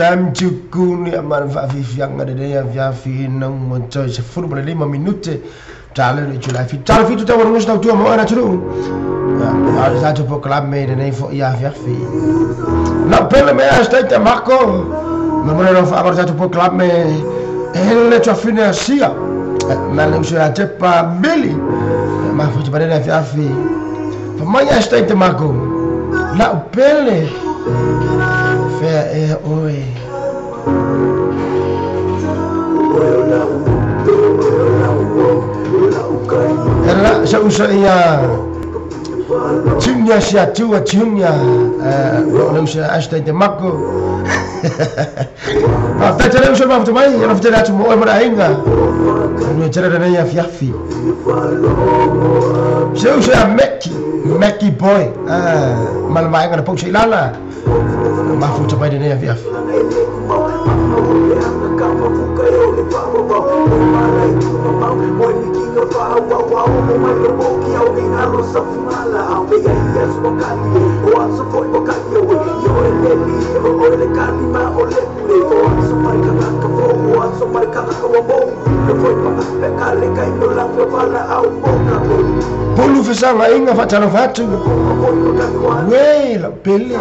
Sam Chukuni ma le faafiafiaga lelei afiafi ina ua toe 15 minute tale le itulā 7 tale 7 taualuga se tautua ma oe le atunuu a o le tatou polokalame i lenei foʻi afiafi lau pele mea staita mako mamole lau faaga o le tatou polokalame e le tuafine asia ma le uso ia tepa mili mafuta manene afiafi famai a staita mako lau pele fea ea oe. Ela sa uso ia Junior sia tua Junior o le uso asta te mako. A fete le uso mafuta mai ela fete atu mo oe mo le aiga. Nui tele lenei afiafi. Se uso ia Meki, Meki boy. Ma le vaega na pausa i lala. Mafuta mai lenei afiafi. Pulu fesanga inga faatalofa atu. Uē lau pele.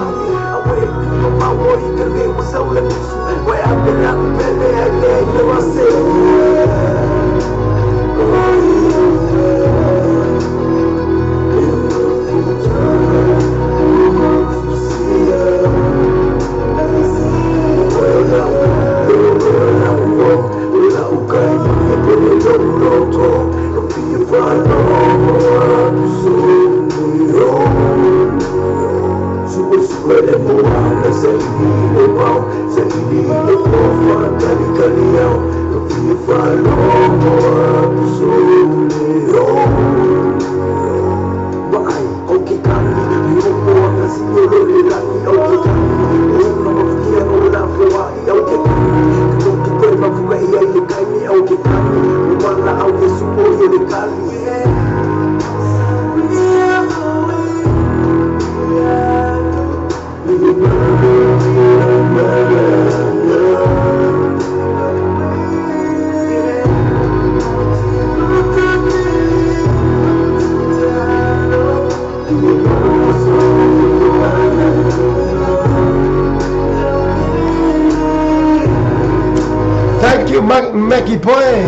Thank you, Mackie boy.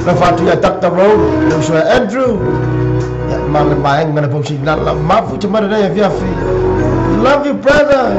La fatu ia Dr. Rowe, le uso ia Andrew. Ia ma le vaega na pausa i lala mafuta mai lenei afiafi. Love you, brother.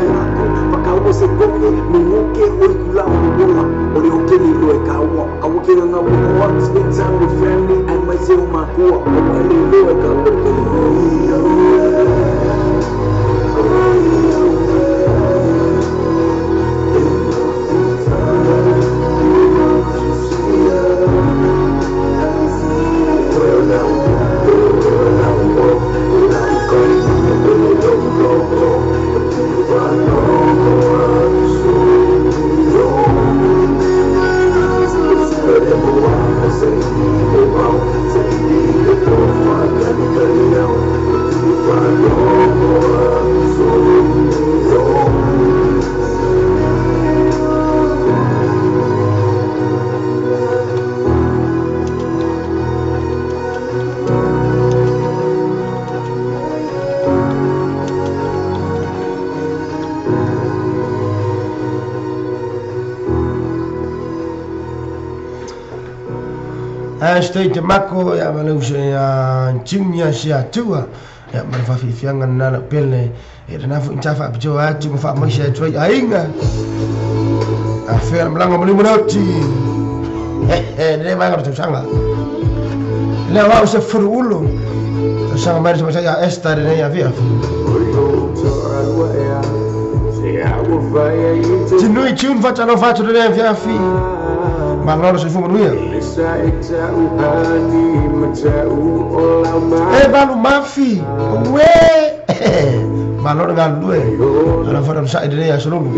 State mako ia ma le uso ia Junior sia tua ia ma le faafiafiaga lena lau pele e lena foʻi ta faapitoa atu ma faamaise atu ai aiga afea le malaga ma limanoti lelei vaega o le tausaga lea o au se fuluulu tausaga mai le tamatai ia Esta lenei afiafi. Tinui tune faatalofa atu lenei afiafi. Malo le soifua manuia. E valu mafi. Uē. Malo le galulue. Ala fana saʻi lenei aso lulu.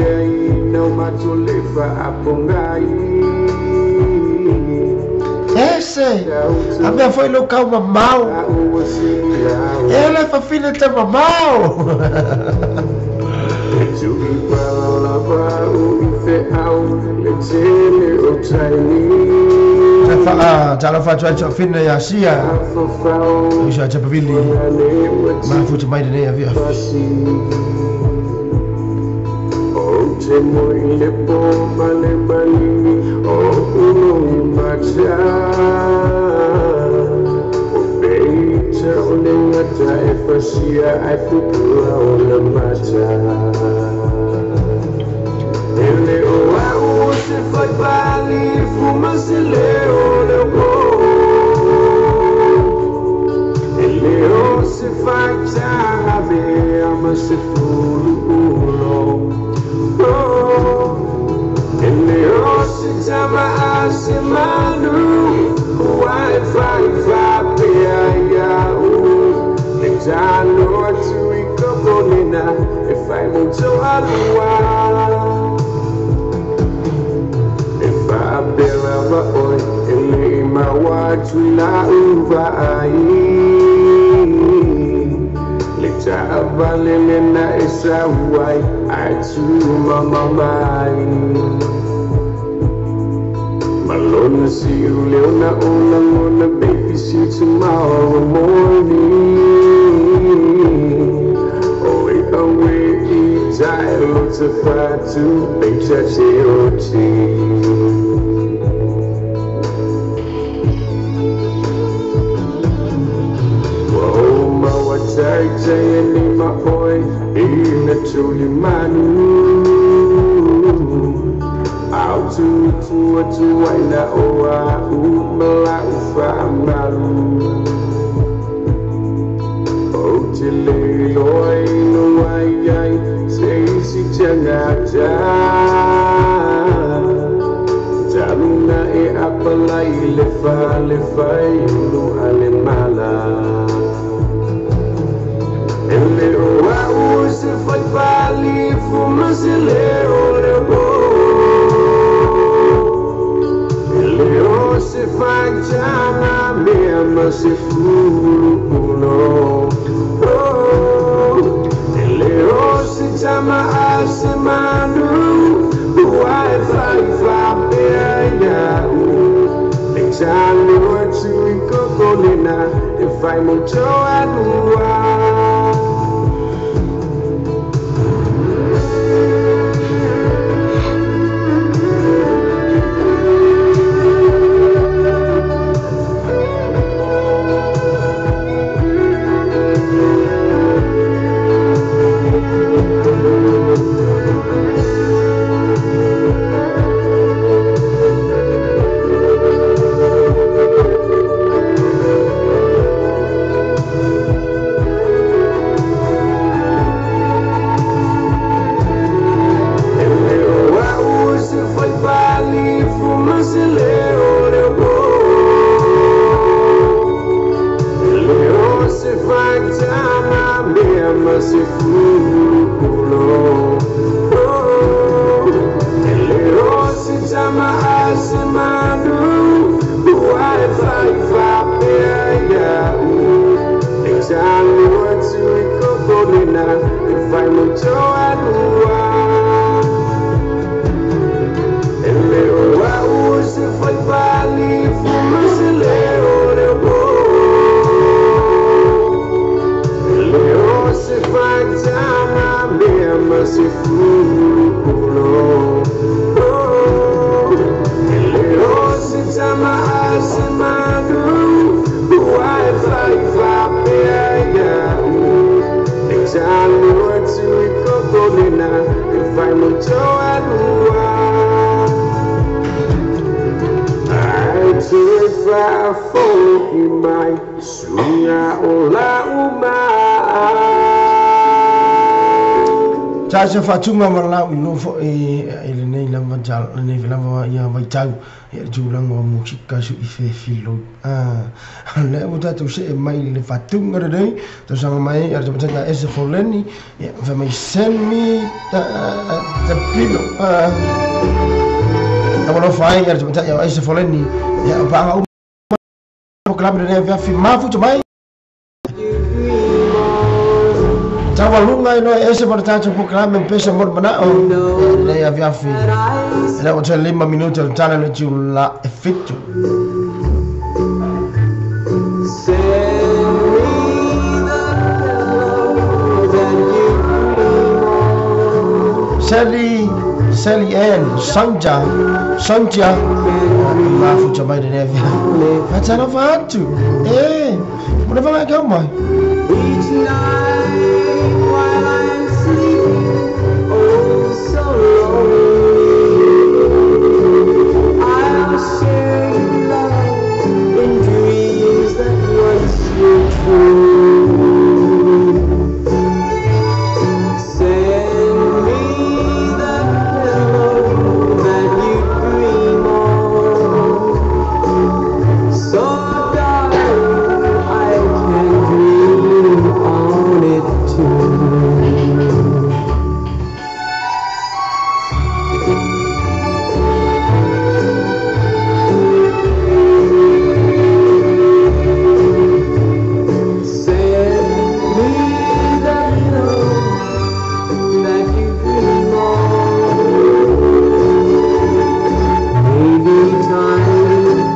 Ese. A mea foʻi lou kau mamao. E le fafine te mamao. Talofa atu ai toafina ia Sia uso a Tapavili mafuta mai lenei afiafi. Te mo i le po male malini o uno i macha o peita o le ngata e fasia ai pupua o le mata ele o au se fai pali fuma se leo le o ele o se fai tanga vea ma se fulu ulo. Malone see you, Leona, Ola, baby, see you tomorrow morning. Oh, wait, away, die, lots of fire to make such a Oh, my, what I say, my boy, in the truly manu. Out to waina oa umala ufa malu o te le loi no ai ai se si tanga ta taluna e apalai le fa ulu ale mala ele oa u se fai pali fuma se le o le se fai mea se fulu oh ele o se chama a se manu uai fai fa pea u le chalo tu i kokolena e fai mucho anua. Sa fatunga ma lau i lofo e lenei lava lenei lava ia vaitau e tulaga o musika su i fefilo le ua tatou see mai le fatunga lenei tausaga mai a le tamataiga ese foleni ia fai mai send me the pillow taualofa ai a le tamataiga ese foleni ia paaga uma pokalape lenei afiafi mafuta mai. Taualuga i loa ese ma le tatou polokalame pesa mo le mana'o lenei afiafi e le ua toe 5 minute o le tala le itulā e 7. Sally Sally Ann Sonja Sonja mafuta mai lenei afiafi faatalofa atu e mo le fagaikau mai. Each night while I'm sleeping, oh so lonely, I'll share your love in dreams that once were true. Send me the pillow that you dream on, so darling I can dream on it too. Send me the pillow that you dream on. Maybe time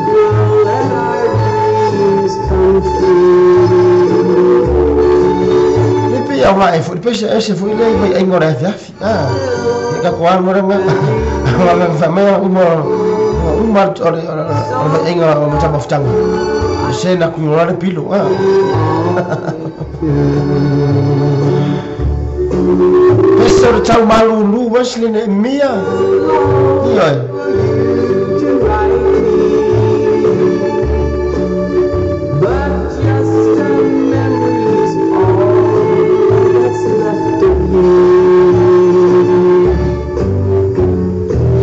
will let our dreams come true. Le pe au la e foi pesa ese foi le vai ai ngora afiafi e ka ko anu renga wala fa mai uma uma o le vai ai ngora o mata maftanga se na ku le pilo pesa o tau malulu Wesley ne mia ia To write me, but just a memory's all that's left of you.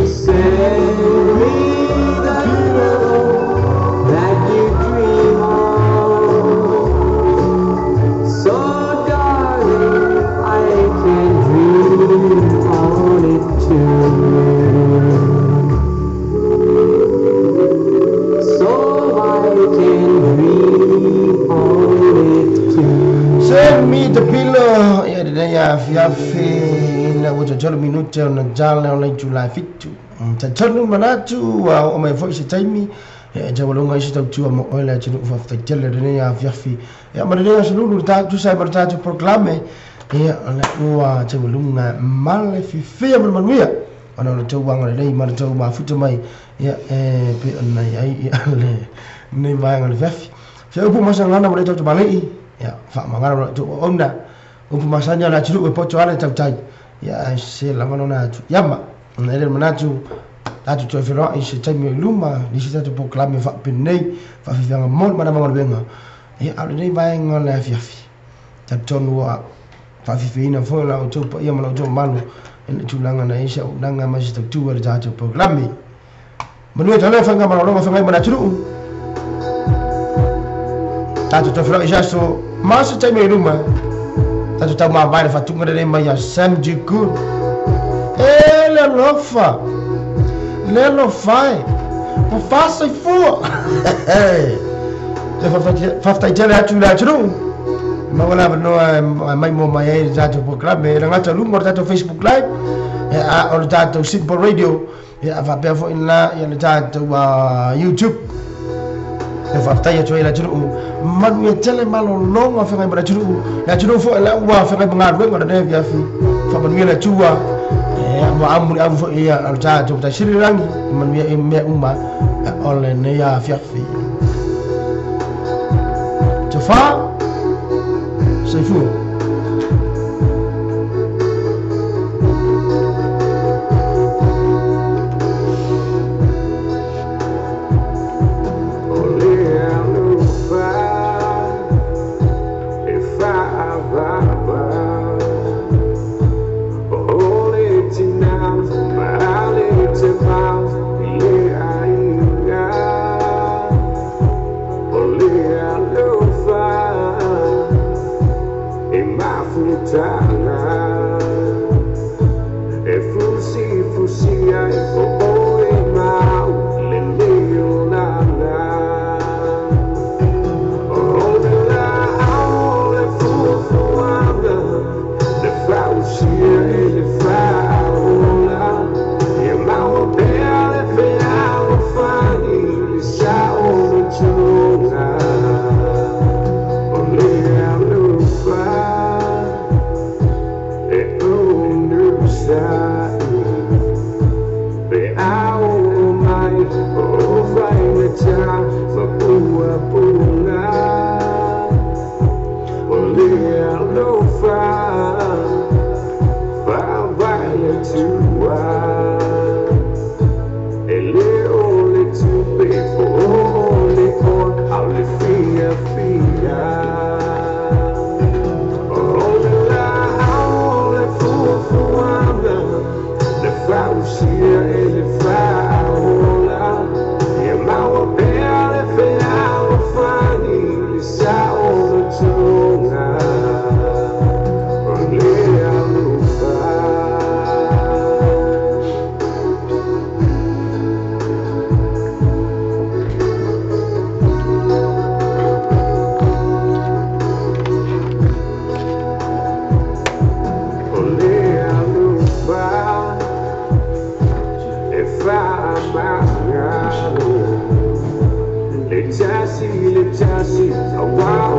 Send me the pillow that you dream on, so darling I can dream on it too. So I can dream on it too. Send me the pillow ia lenei afiafi ina ua 33 minute o na jala o le itulā 7. Talitonu manatu ua oo mai fo'i se taimi e taualuga i se tautua mo oe le atunuu faafetaitele lenei afiafi ia ma lenei asolulu le tusa ai ma le tatou polokalame ia o le ua taualuga ma le fifia ma le manuia ona o le tauaga lelei ma le tau mafuta mai ia e pe ona i ai ia lenei vaega o le fiafi. Se upu masagana mo le tautamali'i ia faamagana mo le tou auauna upu masani a le atunuu e poto ale tautai ia ae se lava lona atu iama ona ele manatu tatou toe feloa'i se taimi o i luma nisi tatou polokalame faapenei faafiafiaga mo le manama galuega ia a o lenei vaega o le afiafi talitonu ua faafiafiaina foi o la outou paia ma la outou mamalu i le tulaga na i ai se auaunaga ma se tautua i le tatou polokalame. Manuia tale faiga malologa feagai ma le atunuu tatou toe feloa'i se aso ma se taimi o i luma tatou taumavae le faatuga lenei mai ia Sam G. Good e le alofa le alofa e ua faasoifua toe faafetaitele atu i le atunuu maua le avanoa e mai mo mai ai le tatou polokalame e le gata luga o le tatou Facebook Live a o le tatou Simple Radio ia faapea foi la ia le tatou YouTube e faafetai atu ai le atunuu manuia tele malologa feagai ma le atunuu le atunuu foi la ua feagai ma galuega o lenei afiafi faamanuia le Atua e ua amu le amu foi ia o le tatou Mataisili lagi manuia i mea uma o lenei afiafi. Tofa soifua. O le alofa e fa'avava, o le tina ma le tema i le aiga. O le alofa e mafutaga, e fusifusi ai o oe mau lenei olaga. O le la'au o le fuafuaga Fausia e le faaola Ia maua pea le fealofani Le saolotoga O le alofa. O le alofa e faamagalo le tasi le tasi aua o